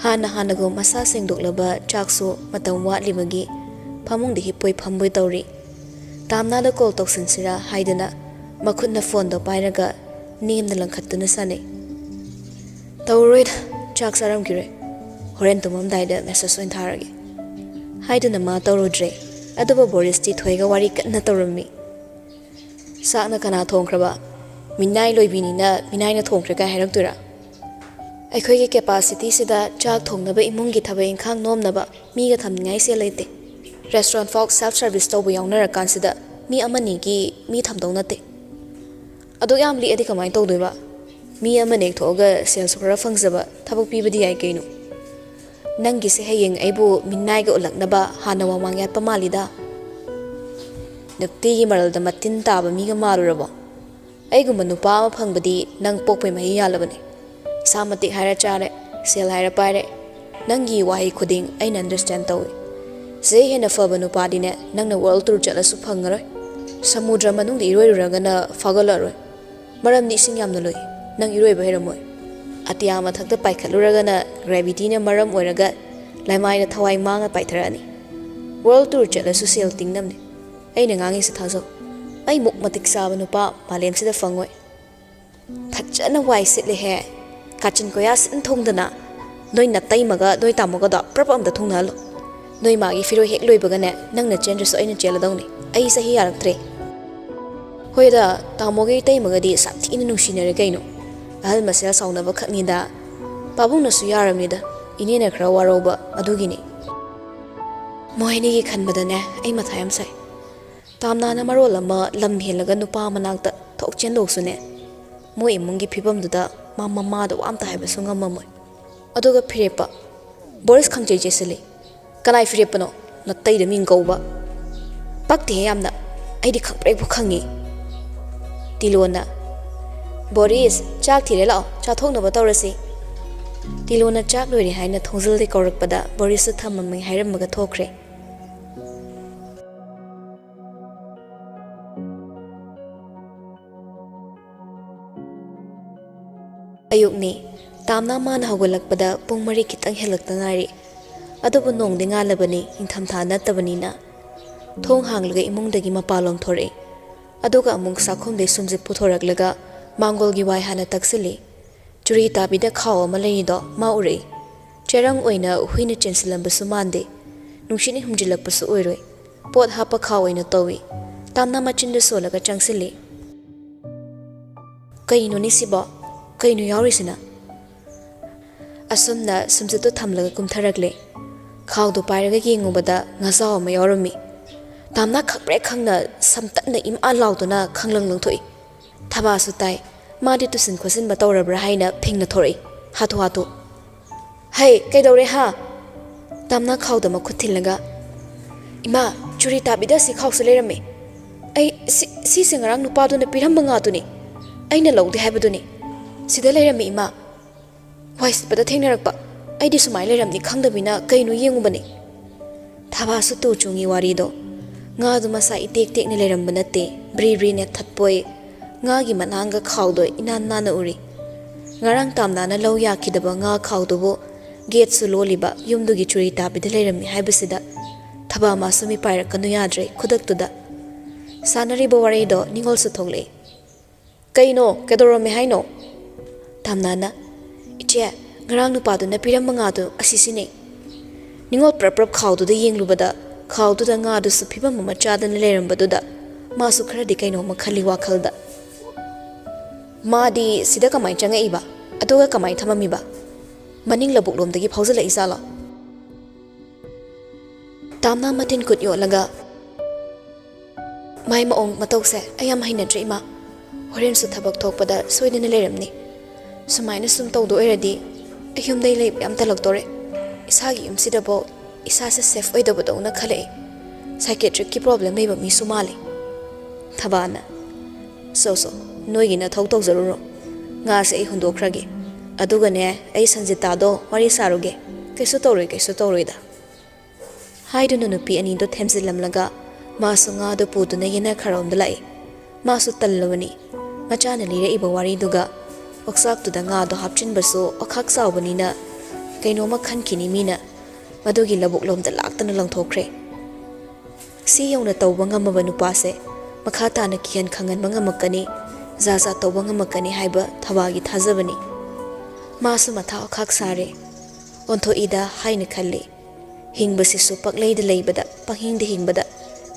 ꯍꯥꯟꯅ ꯍꯥꯟꯅꯒꯨꯝ ꯃꯁꯥ ꯁꯦꯡꯗꯣꯛꯂꯕ ꯆꯥꯛꯁꯨ ꯃꯇꯝ ꯋꯥꯠꯂꯤꯕꯒꯤ ꯐꯃꯨꯡꯗ ꯍꯤꯞꯄꯣꯏ ꯐꯝꯕꯣꯏ ꯇꯧꯔꯤ꯫ ꯇꯥꯝꯅꯥꯗ ꯀꯣꯜ ꯇꯧꯁꯤꯟꯁꯤꯔꯥ ꯍꯥꯏꯗꯨꯅ ꯃꯈꯨꯠꯅ ꯐꯣꯟꯗꯣ ꯄꯥꯏꯔꯒ ꯅꯦꯝꯅ ꯂꯪꯈꯠꯇꯨꯅ ꯁꯥꯟꯅꯩ꯫ "ꯇꯧꯔꯣꯏꯗ, ꯆꯥꯛ ꯆꯥꯔꯝꯈꯤꯔꯣꯏ꯫ ꯍꯣꯔꯦꯟ ꯇꯨꯝꯃꯝꯗꯥꯏꯗ ꯃꯦꯁꯦꯖ ꯑꯣꯏꯅ ꯊꯥꯔꯒꯦ" ꯍꯥꯏꯗꯨꯅ ꯃꯥ ꯇꯧꯔꯨꯗ꯭ꯔꯦ꯫ ꯑꯗꯨꯕꯨ ꯕꯣꯔꯤꯁꯇꯤ ꯊꯣꯏꯒ ꯋꯥꯔꯤ ꯀꯟꯅ ꯇꯧꯔꯝꯃꯤ꯫ "ꯆꯥꯛꯅ ꯀꯅꯥ ꯊꯣꯡꯈ꯭ꯔꯕ? ꯃꯤꯅꯥꯏ ꯂꯣꯏꯕꯤꯅꯤꯅ ꯃꯤꯅꯥꯏꯅ ꯊꯣꯡꯈ꯭ꯔꯦ ꯀꯥꯏ ꯍꯥꯏꯔꯛꯇꯣꯏꯔꯥ? ꯑꯩꯈꯣꯏꯒꯤ ꯀꯦꯄꯥꯁꯤꯇꯤꯁꯤꯗ ꯆꯥꯛ ꯊꯣꯡꯅꯕ, ꯏꯃꯨꯡꯒꯤ ꯊꯕꯛ ꯏꯪꯈꯥꯡ ꯅꯣꯝꯅꯕ ꯃꯤꯒ ꯊꯝꯅꯤꯡꯉꯥꯏ ꯁꯦꯜ ꯂꯩꯇꯦ꯫ ꯔꯦꯁꯇꯨꯔꯦꯟꯠ ꯐꯥꯎ ꯁꯦꯜꯐ ꯁꯔꯚꯤꯁ ꯇꯧꯕ ꯌꯥꯎꯅꯔꯀꯥꯟꯁꯤꯗ ꯃꯤ ꯑꯃꯅꯤꯒꯤ ꯃꯤ ꯊꯝꯗꯧ ꯅꯠꯇꯦ꯫ ꯑꯗꯨꯛ ꯌꯥꯝ ꯂꯤꯛꯑꯗꯤ ꯀꯃꯥꯏꯅ ꯇꯧꯗꯣꯏꯕ? ꯃꯤ ꯑꯃ ꯅꯦꯛꯊꯣꯛꯑꯒ ꯁꯦꯜꯁꯨ ꯈꯔ ꯐꯪꯖꯕ ꯊꯕꯛ ꯄꯤꯕꯗꯤ ꯌꯥꯏ ꯀꯩꯅꯣ꯫ ꯅꯪꯒꯤꯁꯦ ꯍꯌꯦꯡ ꯑꯩꯕꯨ ꯃꯤꯅꯥꯏꯒ ꯎꯠꯂꯛꯅꯕ ꯍꯥꯟꯅ ꯋꯥꯃꯥꯡ ꯌꯥꯠꯄ ꯃꯥꯜꯂꯤꯗ꯫ ꯅꯨꯄꯤꯒꯤ ꯃꯔꯜꯗ ꯃꯇꯤꯟ ꯇꯥꯕ ꯃꯤꯒ ꯃꯥꯜꯂꯨꯔꯕꯣ? ꯑꯩꯒꯨꯝꯕ ꯅꯨꯄꯥ ꯑꯃ ꯐꯪꯕꯗꯤ ꯅꯪ ꯄꯣꯛꯄꯩ ꯃꯍꯩ ꯌꯥꯜꯂꯕꯅꯤ꯫ ꯏꯁꯥ ꯃꯇꯤꯛ ꯍꯥꯏꯔ ꯆꯥꯔꯦ, ꯁꯦꯜ ꯍꯥꯏꯔ ꯄꯥꯏꯔꯦ꯫ ꯅꯪꯒꯤ ꯋꯥꯍꯩ ꯈꯨꯗꯤꯡ ꯑꯩꯅ ꯑꯟꯗꯔꯁꯇꯦꯟ ꯇꯧꯏ꯫ ꯁꯤꯗꯩ ꯍꯦꯟꯅ ꯐꯕ ꯅꯨꯄꯥꯗꯤꯅꯦ, ꯅꯪꯅ ꯋꯥꯔꯜ ꯇꯨꯔ ꯆꯠꯂꯁꯨ ꯐꯪꯉꯔꯣꯏ꯫ ꯁꯃꯨꯗ꯭ꯔ ꯃꯅꯨꯡꯗ ꯏꯔꯣꯏꯔꯨꯔꯒꯅ ꯐꯥꯒꯠꯂꯛꯑꯔꯣꯏ꯫ ꯃꯔꯝꯗꯤ ꯏꯁꯤꯡ ꯌꯥꯝꯅ ꯂꯨꯏ꯫ ꯅꯪ ꯏꯔꯣꯏꯕ ꯍꯩꯔꯝꯃꯣꯏ꯫ ꯑꯇꯤꯌꯥ ꯃꯊꯛꯇ ꯄꯥꯏꯈꯠꯂꯨꯔꯒꯅ ꯒ꯭ꯔꯦꯚꯤꯇꯤꯅ ꯃꯔꯝ ꯑꯣꯏꯔꯒ ꯂꯩꯃꯥꯏꯗ ꯊꯋꯥꯏ ꯃꯥꯡꯉ ꯄꯥꯏꯊꯔꯛꯑꯅꯤ꯫ ꯋꯥꯔꯜ ꯇꯨꯔ ꯆꯠꯂꯁꯨ ꯁꯦꯜ ꯇꯤꯡꯅꯕꯅꯤ꯫ ꯑꯩꯅ ꯉꯥꯡꯉꯤꯁꯦ ꯊꯥꯖꯧ꯫ ꯑꯩ ꯃꯨꯛ ꯃꯇꯤꯛ ꯆꯥꯕ ꯅꯨꯄꯥ ꯃꯥꯂꯦꯝꯁꯤꯗ ꯐꯪꯉꯣꯏ꯫ ꯐꯖꯅ ꯋꯥꯏ ꯁꯤꯠꯂꯦꯍꯦ꯫ ꯀꯥꯆꯤꯟ ꯀꯣꯌꯥ ꯁꯤꯟ ꯊꯣꯡꯗꯅ ꯅꯣꯏ ꯅꯇꯩꯃꯒ ꯅꯣꯏ ꯇꯥꯃꯣꯒꯗꯣ ꯄ꯭ꯔꯞ ꯑꯝꯇ ꯊꯨꯡꯅꯍꯜꯂꯣ꯫ ꯅꯣꯏ ꯃꯥꯒꯤ ꯐꯤꯔꯣꯏ ꯍꯦꯛ ꯂꯣꯏꯕꯒꯅꯦ, ꯅꯪꯅ ꯆꯦꯟꯗ꯭ꯔꯁꯨ ꯑꯩꯅ ꯆꯦꯜꯂꯗꯧꯅꯤ꯫ ꯑꯩ ꯆꯍꯤ ꯌꯥꯔꯛꯇ꯭ꯔꯦ꯫ ꯍꯣꯏꯗ, ꯇꯥꯃꯣꯒ ꯏꯇꯩꯃꯒꯗꯤ ꯁꯥꯊꯤꯅ ꯅꯨꯡꯁꯤꯅꯔꯦ ꯀꯩꯅꯣ꯫ ꯑꯍꯜ ꯃꯁꯦꯜ ꯁꯥꯎꯅꯕ ꯈꯛꯅꯤꯗ꯫ ꯄꯥꯕꯨꯡꯅꯁꯨ ꯌꯥꯔꯕꯅꯤꯗ, ꯏꯅꯦꯅ ꯈꯔ ꯋꯥꯔꯧꯕ ꯑꯗꯨꯒꯤꯅꯤ꯫ ꯃꯣꯏ ꯑꯅꯤꯒꯤ ꯈꯟꯕꯗꯅꯦ ꯑꯩ ꯃꯊꯥ ꯌꯥꯝ ꯁꯥꯏ꯫ ꯇꯥꯝꯅꯥꯅ ꯃꯔꯣꯜ ꯑꯃ ꯂꯝ ꯍꯦꯜꯂꯒ ꯅꯨꯄꯥ ꯃꯅꯥꯛꯇ ꯊꯣꯛ ꯆꯦꯟꯗꯣꯛꯁꯨꯅꯦ, ꯃꯣꯏ ꯏꯃꯨꯡꯒꯤ ꯐꯤꯕꯝꯗꯨꯗ ꯃꯥ ꯃꯃꯥꯗ ꯋꯥ ꯑꯝꯇ ꯍꯥꯏꯕꯁꯨ ꯉꯝꯃꯝꯃꯣꯏ꯫ ꯑꯗꯨꯒ ꯐꯤꯔꯦꯞꯄ, ꯕꯣꯔꯤꯁ ꯈꯪꯆꯦ ꯆꯦꯁꯤꯜꯂꯤ꯫ "ꯀꯅꯥꯏ ꯐꯤꯔꯦꯞꯄꯅꯣ? ꯅꯇꯩꯗ ꯃꯤꯡ ꯀꯧꯕ꯫ ꯄꯛꯇꯦꯍꯦ ꯌꯥꯝꯅ꯫ ꯑꯩꯗꯤ ꯈꯪꯄ꯭ꯔꯦꯛꯄꯨ ꯈꯪꯉꯤ꯫" ꯇꯤꯂꯣꯅ, "ꯕꯣꯔꯤꯁ, ꯆꯥꯛ ꯊꯤꯔꯦ ꯂꯥꯛꯑꯣ, ꯆꯥꯊꯣꯛꯅꯕ ꯇꯧꯔꯁꯤ꯫" ꯇꯤꯂꯣꯅ ꯆꯥꯛ ꯂꯣꯏꯔꯦ ꯍꯥꯏꯅ ꯊꯣꯡꯖꯤꯜꯗꯩ ꯀꯧꯔꯛꯄꯗ ꯕꯣꯔꯤꯁꯇ ꯊꯝꯃꯝꯃꯦ ꯍꯥꯏꯔꯝꯃꯒ ꯊꯣꯛꯈ꯭ꯔꯦ꯫ ꯑꯌꯨꯛꯅꯤ꯫ ꯇꯥꯝꯅ ꯃꯥꯅ ꯍꯧꯒꯠꯂꯛꯄꯗ ꯄꯨꯡ ꯃꯔꯤ ꯈꯤꯇꯪ ꯍꯦꯜꯂꯛꯇ ꯉꯥꯏꯔꯤ꯫ ꯑꯗꯨꯕꯨ ꯅꯣꯡꯗꯤ ꯉꯥꯜꯂꯕꯅꯤ, ꯅꯤꯡꯊꯝꯊꯥ ꯅꯠꯇꯕꯅꯤꯅ꯫ ꯊꯣꯡ ꯍꯥꯡꯂꯒ ꯏꯃꯨꯡꯗꯒꯤ ꯃꯄꯥꯟꯂꯣꯝ ꯊꯣꯔꯛꯏ꯫ ꯑꯗꯨꯒ ꯑꯃꯨꯛ ꯆꯥꯛꯈꯨꯝꯗꯩ ꯁꯨꯝꯁꯤꯠ ꯄꯨꯊꯣꯔꯛꯂꯒ ꯃꯥꯡꯒꯣꯜꯒꯤ ꯋꯥꯏ ꯍꯥꯟꯅ ꯇꯛꯁꯤꯜꯂꯤ꯫ ꯆꯨꯔꯤ ꯇꯥꯕꯤꯗ ꯈꯥꯎ ꯑꯃ ꯂꯩꯔꯤꯗꯣ ꯃꯥ ꯎꯔꯛꯏ꯫ ꯆꯦꯔꯪ ꯑꯣꯏꯅ ꯍꯨꯏꯅ ꯆꯦꯟꯁꯤꯜꯂꯝꯕꯁꯨ ꯃꯥꯟꯗꯦ꯫ ꯅꯨꯡꯁꯤꯠꯅ ꯍꯨꯝꯖꯤꯜꯂꯛꯄꯁꯨ ꯑꯣꯏꯔꯣꯏ꯫ ꯄꯣꯠ ꯍꯥꯞꯄ ꯈꯥꯎ ꯑꯣꯏꯅ ꯇꯧꯏ꯫ ꯇꯥꯝꯅ ꯃꯆꯤꯟꯗ ꯁꯣꯜꯂꯒ ꯆꯪꯁꯤꯜꯂꯤ꯫ "ꯀꯩꯅꯣꯅꯦ ꯁꯤꯕꯣ? ꯀꯩꯅꯣ ꯌꯥꯎꯔꯤꯁꯤꯅ?" ꯑꯁꯨꯝꯅ ꯁꯨꯝꯁꯤꯠꯇꯨ ꯊꯝꯂꯒ ꯀꯨꯝꯊꯔꯛꯂꯦ꯫ ꯈꯥꯎꯗꯨ ꯄꯥꯏꯔꯒ ꯌꯦꯡꯉꯨꯕꯗ ꯉꯥꯖꯥꯎ ꯑꯃ ꯌꯥꯎꯔꯝꯃꯤ꯫ ꯇꯥꯝꯅ ꯈꯪꯄ꯭ꯔꯦꯛ ꯈꯪꯅ ꯁꯝꯇꯠꯅ ꯏꯃꯥ ꯂꯥꯎꯗꯨꯅ ꯈꯪꯂꯪ ꯂꯪꯊꯣꯛꯏ꯫ ꯊꯕꯥꯁꯨ ꯇꯥꯏ꯫ ꯃꯥꯗꯤ ꯇꯨꯁꯤꯟ ꯈꯣꯠꯆꯤꯟꯕ ꯇꯧꯔꯕ꯭ꯔꯥ ꯍꯥꯏꯅ ꯐꯤꯡꯅ ꯊꯣꯔꯛꯏ꯫ ꯍꯥꯊꯨ ꯍꯥꯊꯨ꯫ "ꯍꯩ, ꯀꯩꯗꯧꯔꯦ ꯍꯥ?" ꯇꯥꯝꯅ ꯈꯥꯎꯗ ꯃꯈꯨꯠ ꯊꯤꯜꯂꯒ, "ꯏꯃꯥ, ꯆꯨꯔꯤ ꯇꯥꯕꯤꯗ ꯑꯁꯤ ꯈꯥꯎꯁꯦ ꯂꯩꯔꯝꯃꯦ꯫ ꯑꯩ ꯁꯤ-, ꯁꯤꯁꯦ ꯉꯔꯥꯡ ꯅꯨꯄꯥꯗꯨꯅ ꯄꯤꯔꯝꯕ ꯉꯥꯗꯨꯅꯤ꯫ ꯑꯩꯅ ꯂꯧꯗꯦ ꯍꯥꯏꯕꯗꯨꯅꯤ꯫ ꯁꯤꯗ ꯂꯩꯔꯝꯃꯤ, ꯏꯃꯥ꯫ ꯋꯥꯏ ꯁꯤꯠꯄꯗ ꯊꯦꯡꯅꯔꯛꯄ꯫ ꯑꯩꯗꯤ ꯁꯨꯃꯥꯏꯅ ꯂꯩꯔꯝꯅꯤ ꯈꯪꯗꯕꯅꯤꯅ ꯀꯩꯅꯣ ꯌꯦꯡꯉꯨꯕꯅꯤ꯫" ꯊꯕꯥꯁꯨ ꯇꯨ ꯆꯨꯡꯉꯤ ꯋꯥꯔꯤꯗꯣ꯫ ꯉꯥꯗꯨ ꯃꯁꯥ ꯏꯇꯦꯛ ꯇꯦꯛꯅ ꯂꯩꯔꯝꯕ ꯅꯠꯇꯦ, ꯕ꯭ꯔꯤ ꯕ꯭ꯔꯤ ꯅꯦꯠꯊꯠꯄꯣꯏ꯫ ꯉꯥꯒꯤ ꯃꯅꯥꯡꯒ ꯈꯥꯎꯗꯣ ꯏꯅꯥꯟ ꯅꯥꯟꯅ ꯎꯔꯤ꯫ ꯉꯔꯥꯡ ꯇꯥꯝꯅꯥꯅ ꯂꯧ ꯌꯥꯈꯤꯗꯕ ꯉꯥ ꯈꯥꯎꯗꯨꯕꯨ ꯒꯦꯠꯁꯨ ꯂꯣꯜꯂꯤꯕ ꯌꯨꯝꯗꯨꯒꯤ ꯆꯨꯔꯤ ꯇꯥꯕꯤꯗ ꯂꯩꯔꯝꯃꯤ ꯍꯥꯏꯕꯁꯤꯗ ꯊꯕꯥ ꯃꯥꯁꯨ ꯃꯤꯄꯥꯏꯔꯛꯀꯅꯨ ꯌꯥꯗ꯭ꯔꯦ ꯈꯨꯗꯛꯇꯨꯗ꯫ ꯁꯥꯟꯅꯔꯤꯕ ꯋꯥꯔꯤꯗꯣ ꯅꯤꯉꯣꯜꯁꯨ ꯊꯣꯛꯂꯛꯏ꯫ "ꯀꯩꯅꯣ? ꯀꯩꯗꯧꯔꯝꯃꯦ ꯍꯥꯏꯅꯣ?" ꯇꯥꯝꯅꯥꯅ, "ꯏꯆꯦ, ꯉꯔꯥꯡ ꯅꯨꯄꯥꯗꯨꯅ ꯄꯤꯔꯝꯕ ꯉꯥꯗꯣ ꯑꯁꯤꯁꯤꯅꯦ꯫" ꯅꯤꯉꯣꯜ ꯄ꯭ꯔꯞ ꯄ꯭ꯔꯞ ꯈꯥꯎꯗꯨꯗ ꯌꯦꯡꯂꯨꯕꯗ ꯈꯥꯎꯗꯨꯗ ꯉꯥꯗꯨꯁꯨ ꯐꯤꯕꯝ ꯑꯃ ꯆꯥꯗꯅ ꯂꯩꯔꯝꯕꯗꯨꯗ ꯃꯥꯁꯨ ꯈꯔꯗꯤ ꯀꯩꯅꯣꯝꯃ ꯈꯜꯂꯤ ꯋꯥꯈꯜꯗ꯫ "ꯃꯥꯗꯤ ꯁꯤꯗ ꯀꯃꯥꯏꯅ ꯆꯪꯉꯛꯏꯕ? ꯑꯗꯨꯒ ꯀꯃꯥꯏꯅ ꯊꯝꯃꯝꯃꯤꯕ? ꯃꯅꯤꯡ ꯂꯧꯕꯨꯛ ꯂꯣꯝꯗꯒꯤ ꯐꯥꯎꯖꯜꯂꯛꯏ ꯖꯥꯠꯂꯣ?" ꯇꯥꯝꯅ ꯃꯇꯤꯟ ꯈꯨꯠ ꯌꯣꯠꯂꯒ, "ꯃꯥꯏ ꯃꯑꯣꯡ ꯃꯇꯧꯁꯦ ꯑꯩ ꯌꯥꯝ ꯍꯩꯅꯗ꯭ꯔꯦ, ꯏꯃꯥ꯫ ꯍꯣꯔꯦꯟꯁꯨ ꯊꯕꯛ ꯊꯣꯛꯄꯗ ꯁꯣꯏꯗꯅ ꯂꯩꯔꯝꯅꯤ꯫ ꯁꯨꯃꯥꯏꯅ ꯁꯨꯝ ꯇꯧꯗꯣꯏ ꯑꯣꯏꯔꯗꯤ ꯑꯩ ꯌꯨꯝꯗꯩ ꯂꯩꯕ ꯌꯥꯝ ꯇꯜꯂꯛꯇꯣꯔꯦ꯫ ꯏꯁꯥꯒꯤ ꯌꯨꯝꯁꯤꯗꯐꯥꯎ ꯏꯁꯥꯁꯦ ꯁꯦꯐ ꯑꯣꯏꯗꯕꯗꯧꯅ ꯈꯜꯂꯛꯑꯦ꯫ ꯁꯥꯏꯀꯦꯇ꯭ꯔꯤꯛꯀꯤ ꯄ꯭ꯔꯣꯕ꯭ꯂꯦꯝ ꯂꯩꯕ ꯃꯤꯁꯨ ꯃꯥꯜꯂꯦ꯫" ꯊꯕꯥꯅ, "ꯁꯣ ꯁꯣ, ꯅꯣꯏꯒꯤ ꯅꯊꯧ ꯇꯧꯖꯔꯨꯔꯣ꯫ ꯉꯥꯁꯦ ꯑꯩ ꯍꯨꯟꯗꯣꯛꯈ꯭ꯔꯒꯦ꯫ ꯑꯗꯨꯒꯅꯦ, ꯑꯩ ꯁꯟꯖꯤꯇꯥꯗꯣ ꯋꯥꯔꯤ ꯁꯥꯔꯨꯒꯦ꯫ ꯀꯩꯁꯨ ꯇꯧꯔꯣꯏ, ꯀꯩꯁꯨ ꯇꯧꯔꯣꯏꯗ꯫" ꯍꯥꯏꯗꯨꯅ ꯅꯨꯄꯤ ꯑꯅꯤꯗꯣ ꯊꯦꯝꯖꯤꯜꯂꯝꯂꯒ ꯃꯥꯁꯨ ꯉꯥꯗꯣ ꯄꯨꯗꯨꯅ ꯌꯦꯅꯈꯥꯔꯣꯝꯗ ꯂꯥꯛꯏ꯫ ꯃꯥꯁꯨ ꯇꯜꯂꯕꯅꯤ꯫ ꯃꯆꯥꯅ ꯂꯤꯔꯛꯏꯕ ꯋꯥꯔꯤꯗꯨꯒ ꯑꯣꯛꯆꯥꯛꯇꯨꯗ ꯉꯥꯗꯣ ꯍꯥꯞꯆꯤꯟꯕꯁꯨ ꯑꯣꯈꯥꯛ ꯆꯥꯎꯕꯅꯤꯅ ꯀꯩꯅꯣꯝꯃ ꯈꯟꯈꯤꯅꯤ ꯃꯤꯅ꯫ ꯃꯗꯨꯒꯤ ꯂꯧꯕꯨꯛꯂꯣꯝꯗ ꯂꯥꯛꯇꯅ ꯂꯪꯊꯣꯛꯈ꯭ꯔꯦ꯫ ꯁꯤ ꯌꯧꯅ ꯇꯧꯕ ꯉꯝꯃꯕ ꯅꯨꯄꯥꯁꯦ ꯃꯈꯥ ꯇꯥꯅ ꯀꯤꯍꯟ ꯈꯪꯍꯟꯕ ꯉꯝꯃꯛꯀꯅꯤ, ꯖꯥ ꯖꯥ ꯇꯧꯕ ꯉꯝꯃꯛꯀꯅꯤ ꯍꯥꯏꯕ ꯊꯋꯥꯒꯤ ꯊꯥꯖꯕꯅꯤ꯫ ꯃꯥꯁꯨ ꯃꯊꯥ ꯑꯣꯈꯥꯛ ꯁꯥꯔꯦ꯫ ꯑꯣꯟꯊꯣꯛꯏꯗ ꯍꯥꯏꯅ ꯈꯜꯂꯤ꯫ ꯍꯤꯡꯕꯁꯤꯁꯨ ꯄꯛꯂꯩꯗ ꯂꯩꯕꯗ, ꯄꯪꯍꯤꯡꯗ ꯍꯤꯡꯕꯗ,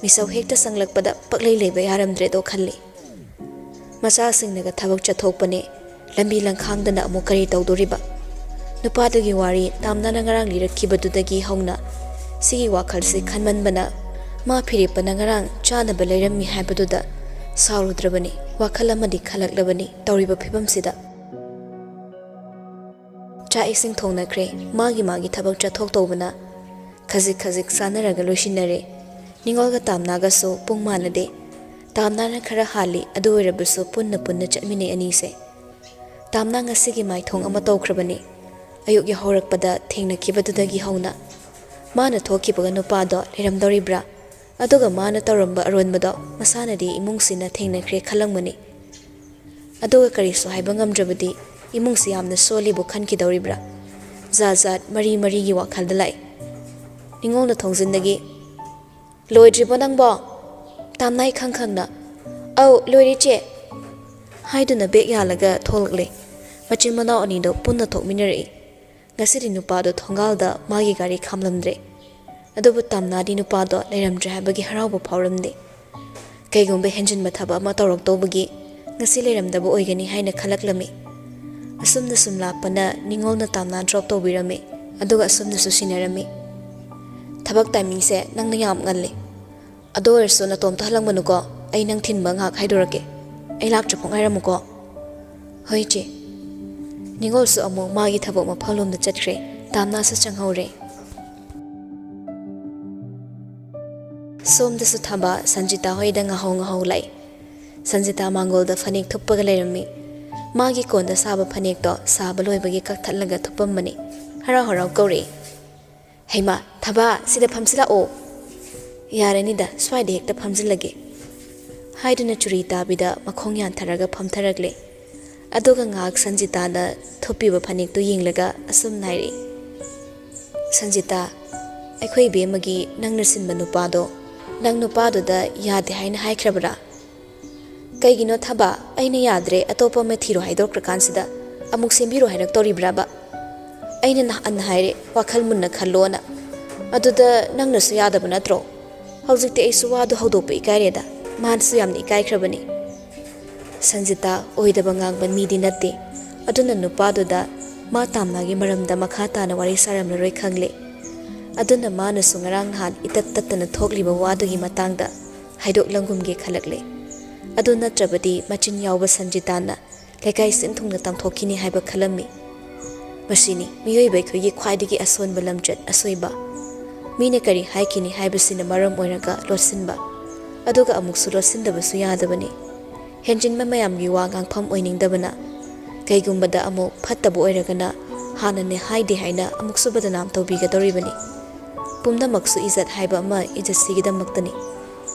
ꯃꯤꯁꯧ ꯍꯦꯛꯇ ꯆꯪꯂꯛꯄꯗ ꯄꯛꯂꯩ ꯂꯩꯕ ꯌꯥꯔꯝꯗ꯭ꯔꯦꯗꯣ ꯈꯜꯂꯤ꯫ ꯃꯆꯥꯁꯤꯡꯅꯒ ꯊꯕꯛ ꯆꯠꯊꯣꯛꯄꯅꯦ, ꯂꯝꯕꯤ ꯂꯝꯈꯥꯡꯗꯅ ꯑꯃꯨꯛ ꯀꯔꯤ ꯇꯧꯗꯣꯔꯤꯕ? ꯅꯨꯄꯥꯗꯨꯒꯤ ꯋꯥꯔꯤ ꯇꯥꯝꯅꯥꯅ ꯉꯔꯥꯡ ꯂꯤꯔꯛꯈꯤꯕꯗꯨꯗꯒꯤ ꯍꯧꯅ ꯁꯤꯒꯤ ꯋꯥꯈꯜꯁꯦ ꯈꯟꯃꯟꯕꯅ ꯃꯥ ꯐꯤꯔꯦꯞꯄꯅ ꯉꯔꯥꯡ ꯆꯥꯅꯕ ꯂꯩꯔꯝꯃꯤ ꯍꯥꯏꯕꯗꯨꯗ ꯁꯥꯎꯔꯨꯗ꯭ꯔꯕꯅꯤ, ꯋꯥꯈꯜ ꯑꯃꯗꯤ ꯈꯜꯂꯛꯂꯕꯅꯤ ꯇꯧꯔꯤꯕ ꯐꯤꯕꯝꯁꯤꯗ꯫ ꯆꯥꯛ ꯏꯁꯤꯡ ꯊꯣꯡꯅꯈ꯭ꯔꯦ, ꯃꯥꯒꯤ ꯃꯥꯒꯤ ꯊꯕꯛ ꯆꯠꯊꯣꯛ ꯇꯧꯕꯅ ꯈꯖꯤꯛ ꯈꯖꯤꯛ ꯆꯥꯅꯔꯒ ꯂꯣꯏꯁꯤꯟꯅꯔꯦ꯫ ꯅꯤꯉꯣꯜꯒ ꯇꯥꯝꯅꯥꯒꯁꯨ ꯄꯨꯡ ꯃꯥꯟꯅꯗꯦ꯫ ꯇꯥꯝꯅꯥꯅ ꯈꯔ ꯍꯥꯜꯂꯤ, ꯑꯗꯨ ꯑꯣꯏꯔꯕꯁꯨ ꯄꯨꯟꯅ ꯄꯨꯟꯅ ꯆꯠꯃꯤꯟꯅꯩ ꯑꯅꯤꯁꯦ꯫ ꯇꯥꯝꯅꯥ ꯉꯁꯤꯒꯤ ꯃꯥꯏꯊꯣꯡ ꯑꯃ ꯇꯧꯈ꯭ꯔꯕꯅꯤ꯫ ꯑꯌꯨꯛ ꯌꯥꯍꯧꯔꯛꯄꯗ ꯊꯦꯡꯅꯈꯤꯕꯗꯨꯗꯒꯤ ꯍꯧꯅ꯫ ꯃꯥꯅ ꯊꯣꯛꯈꯤꯕꯒ ꯅꯨꯄꯥꯗꯣ ꯂꯩꯔꯝꯗꯧꯔꯤꯕ꯭ꯔꯥ? ꯑꯗꯨꯒ ꯃꯥꯅ ꯇꯧꯔꯝꯕ ꯑꯔꯣꯟꯕꯗꯣ ꯃꯁꯥꯅꯗꯤ ꯏꯃꯨꯡꯁꯤꯅ ꯊꯦꯡꯅꯈ꯭ꯔꯦ ꯈꯜꯂꯝꯒꯅꯤ꯫ ꯑꯗꯨꯒ ꯀꯔꯤꯁꯨ ꯍꯥꯏꯕ ꯉꯝꯗ꯭ꯔꯕꯗꯤ ꯏꯃꯨꯡꯁꯤ ꯌꯥꯝꯅ ꯁꯣꯜꯂꯤꯕꯨ ꯈꯟꯈꯤꯗꯧꯔꯤꯕ꯭ꯔꯥ? ꯖꯥꯠ ꯖꯥꯠ ꯃꯔꯤ ꯃꯔꯤꯒꯤ ꯋꯥꯈꯜꯗ ꯂꯥꯛꯏ꯫ ꯅꯤꯉꯣꯜꯅ ꯊꯣꯡꯖꯤꯟꯗꯒꯤ, "ꯂꯣꯏꯗ꯭ꯔꯤꯕꯣ ꯅꯪꯕꯣ?" ꯇꯥꯝꯅꯥꯏ ꯈꯪ ꯈꯪꯅ, "ꯑꯧ, ꯂꯣꯏꯔꯦ ꯆꯦ" ꯍꯥꯏꯗꯨꯅ ꯕꯦꯛ ꯌꯥꯜꯂꯒ ꯊꯣꯛꯂꯛꯂꯦ꯫ ꯃꯆꯤꯟ ꯃꯅꯥꯎ ꯑꯅꯤꯗꯣ ꯄꯨꯟꯅ ꯊꯣꯛꯃꯤꯟꯅꯔꯛꯏ꯫ ꯉꯁꯤꯗꯤ ꯅꯨꯄꯥꯗꯣ ꯊꯣꯡꯒꯥꯜꯗ ꯃꯥꯒꯤ ꯒꯥꯔꯤ ꯈꯥꯝꯂꯝꯗ꯭ꯔꯦ꯫ ꯑꯗꯨꯕꯨ ꯇꯥꯝꯅꯥꯗꯤ ꯅꯨꯄꯥꯗꯣ ꯂꯩꯔꯝꯗ꯭ꯔꯦ ꯍꯥꯏꯕꯒꯤ ꯍꯔꯥꯎꯕ ꯐꯥꯎꯔꯝꯗꯦ꯫ ꯀꯩꯒꯨꯝꯕ ꯍꯦꯟꯖꯤꯟꯕ ꯊꯕꯛ ꯑꯃ ꯇꯧꯔꯛꯇꯧꯕꯒꯤ ꯉꯁꯤ ꯂꯩꯔꯝꯗꯕ ꯑꯣꯏꯒꯅꯤ ꯍꯥꯏꯅ ꯈꯜꯂꯛꯂꯝꯃꯤ꯫ ꯑꯁꯨꯝꯅ ꯁꯨꯝ ꯂꯥꯛꯄꯅ ꯅꯤꯉꯣꯜꯅ ꯇꯥꯝꯅꯥ ꯗ꯭ꯔꯣꯞ ꯇꯧꯕꯤꯔꯝꯃꯤ, ꯑꯗꯨꯒ ꯑꯁꯨꯝꯅꯁꯨ ꯁꯤꯟꯅꯔꯝꯃꯤ꯫ "ꯊꯕꯛ ꯇꯥꯏꯃꯤꯡꯁꯦ ꯅꯪꯅ ꯌꯥꯝ ꯉꯜꯂꯤ꯫ ꯑꯗꯨ ꯑꯣꯏꯔꯁꯨ ꯅꯇꯣꯝꯇ ꯍꯜꯂꯛꯃꯅꯨꯀꯣ, ꯑꯩ ꯅꯪ ꯊꯤꯟꯕ ꯉꯥꯏꯍꯥꯛ ꯍꯥꯏꯗꯣꯔꯛꯀꯦ꯫ ꯑꯩ ꯂꯥꯛꯇ꯭ꯔꯤꯐꯥꯎ ꯉꯥꯏꯔꯝꯃꯨꯀꯣ꯫" "ꯍꯣꯏ ꯏꯆꯦ꯫" ꯅꯤꯉꯣꯜꯁꯨ ꯑꯃꯨꯛ ꯃꯥꯒꯤ ꯊꯕꯛ ꯃꯐꯝꯂꯣꯝꯗ ꯆꯠꯈ꯭ꯔꯦ꯫ ꯇꯥꯝꯅꯥꯁꯨ ꯆꯪꯍꯧꯔꯦ꯫ ꯁꯣꯝꯗꯁꯨ ꯊꯕꯥ ꯁꯟꯖꯤꯇꯥ ꯍꯣꯏꯗ ꯉꯥꯍꯧ ꯉꯥꯍꯧ ꯂꯥꯛꯏ꯫ ꯁꯟꯖꯤꯇꯥ ꯃꯥꯡꯒꯣꯜꯗ ꯐꯅꯦꯛ ꯊꯨꯞꯄꯒ ꯂꯩꯔꯝꯃꯤ꯫ ꯃꯥꯒꯤ ꯀꯣꯟꯗ ꯁꯥꯕ ꯐꯅꯦꯛꯇꯣ ꯁꯥꯕ ꯂꯣꯏꯕꯒꯤ ꯀꯛꯊꯠꯂꯒ ꯊꯨꯞꯄꯝꯕꯅꯤ꯫ ꯍꯔꯥꯎ ꯍꯔꯥꯎ ꯀꯧꯔꯛꯏ, "ꯍꯩꯃꯥ, ꯊꯕꯥ, ꯁꯤꯗ ꯐꯝꯁꯤꯜꯂꯛꯑꯣ꯫" "ꯌꯥꯔꯅꯤꯗ, ꯁ꯭ꯋꯥꯏꯗ ꯍꯦꯛꯇ ꯐꯝꯖꯤꯜꯂꯒꯦ" ꯍꯥꯏꯗꯨꯅ ꯆꯨꯔꯤ ꯇꯥꯕꯤꯗ ꯃꯈꯣꯡ ꯌꯥꯟꯊꯔꯒ ꯐꯝꯊꯔꯛꯂꯦ꯫ ꯑꯗꯨꯒ ꯉꯥꯏꯍꯥꯛ ꯁꯟꯖꯤꯇꯥꯅ ꯊꯨꯞꯄꯤꯕ ꯐꯅꯦꯛꯇꯨ ꯌꯦꯡꯂꯒ ꯑꯁꯨꯝꯅ ꯍꯥꯏꯔꯛꯏ, "ꯁꯟꯖꯤꯇꯥ, ꯑꯩꯈꯣꯏ ꯏꯕꯦꯝꯃꯒꯤ ꯅꯪꯅ ꯁꯤꯟꯕ ꯅꯨꯄꯥꯗꯣ "ꯅꯪ ꯅꯨꯄꯥꯗꯨꯗ ꯌꯥꯗꯦ ꯍꯥꯏꯅ ꯍꯥꯏꯈ꯭ꯔꯕ꯭ꯔꯥ?" "ꯀꯩꯒꯤꯅꯣ ꯊꯕ? ꯑꯩꯅ ꯌꯥꯗ꯭ꯔꯦ, ꯑꯇꯣꯞꯄ ꯑꯃ ꯊꯤꯔꯣ ꯍꯥꯏꯗꯣꯛꯈ꯭ꯔꯀꯥꯟꯁꯤꯗ ꯑꯃꯨꯛ ꯁꯦꯝꯕꯤꯔꯣ ꯍꯥꯏꯔꯛꯇꯧꯔꯤꯕ꯭ꯔꯕ? ꯑꯩꯅ ꯅꯍꯥꯟ ꯍꯥꯏꯔꯦ, ꯋꯥꯈꯜ ꯃꯨꯟꯅ ꯈꯜꯂꯣꯅ꯫ ꯑꯗꯨꯗ ꯅꯪꯅꯁꯨ ꯌꯥꯗꯕ ꯅꯠꯇ꯭ꯔꯣ? ꯍꯧꯖꯤꯛꯇꯤ ꯑꯩꯁꯨ ꯋꯥꯗꯣ ꯍꯧꯗꯣꯛꯄ ꯏꯀꯥꯏꯔꯦꯗ, ꯃꯥꯅꯁꯨ ꯌꯥꯝꯅ ꯏꯀꯥꯏꯈ꯭ꯔꯕꯅꯤ꯫" ꯁꯟꯖꯤꯇꯥ ꯑꯣꯏꯗꯕ ꯉꯥꯡꯕ ꯃꯤꯗꯤ ꯅꯠꯇꯦ꯫ ꯑꯗꯨꯅ ꯅꯨꯄꯥꯗꯨꯗ ꯃꯥ ꯇꯥꯝꯅꯥꯒꯤ ꯃꯔꯝꯗ ꯃꯈꯥ ꯇꯥꯅ ꯋꯥꯔꯤ ꯁꯥꯔꯝꯂꯔꯣꯏ ꯈꯪꯂꯦ꯫ ꯑꯗꯨꯅ ꯃꯥꯅꯁꯨ ꯉꯔꯥꯡ ꯅꯍꯥꯟ ꯏꯇꯠ ꯇꯠꯇꯅ ꯊꯣꯛꯂꯤꯕ ꯋꯥꯗꯨꯒꯤ ꯃꯇꯥꯡꯗ ꯍꯥꯏꯗꯣꯛꯂꯝꯒꯨꯝꯒꯦ ꯈꯜꯂꯛꯂꯦ꯫ ꯑꯗꯨ ꯅꯠꯇ꯭ꯔꯕꯗꯤ ꯃꯆꯤꯟ ꯌꯥꯎꯕ ꯁꯟꯖꯤꯇꯥꯅ ꯂꯩꯀꯥꯏ ꯁꯤꯟ ꯊꯨꯡꯅ ꯇꯝꯊꯣꯛꯈꯤꯅꯤ ꯍꯥꯏꯕ ꯈꯜꯂꯝꯃꯤ꯫ ꯃꯁꯤꯅꯤ ꯃꯤꯑꯣꯏꯕ ꯑꯩꯈꯣꯏꯒꯤ ꯈ꯭ꯋꯥꯏꯗꯒꯤ ꯑꯁꯣꯟꯕ ꯂꯝꯆꯠ ꯑꯁꯣꯏꯕ꯫ ꯃꯤꯅ ꯀꯔꯤ ꯍꯥꯏꯈꯤꯅꯤ ꯍꯥꯏꯕꯁꯤꯅ ꯃꯔꯝ ꯑꯣꯏꯔꯒ ꯂꯣꯠꯁꯤꯟꯕ, ꯑꯗꯨꯒ ꯑꯃꯨꯛꯁꯨ ꯂꯣꯠꯁꯤꯟꯗꯕꯁꯨ ꯌꯥꯗꯕꯅꯤ꯫ ꯍꯦꯟꯖꯤꯟꯕ ꯃꯌꯥꯝꯒꯤ ꯋꯥ ꯉꯥꯡꯐꯝ ꯑꯣꯏꯅꯤꯡꯗꯕꯅ꯫ ꯀꯩꯒꯨꯝꯕꯗ ꯑꯃꯨꯛ ꯐꯠꯇꯕ ꯑꯣꯏꯔꯒꯅ ꯍꯥꯟꯅꯅꯦ ꯍꯥꯏꯗꯦ ꯍꯥꯏꯅ ꯑꯃꯨꯛꯁꯨ ꯕꯗꯅꯥꯝ ꯇꯧꯕꯤꯒꯗꯧꯔꯤꯕꯅꯤ꯫ ꯄꯨꯝꯅꯃꯛꯁꯨ ꯏꯖꯠ ꯍꯥꯏꯕ ꯑꯃ ꯏꯖꯠꯁꯤꯒꯤꯗꯃꯛꯇꯅꯤ꯫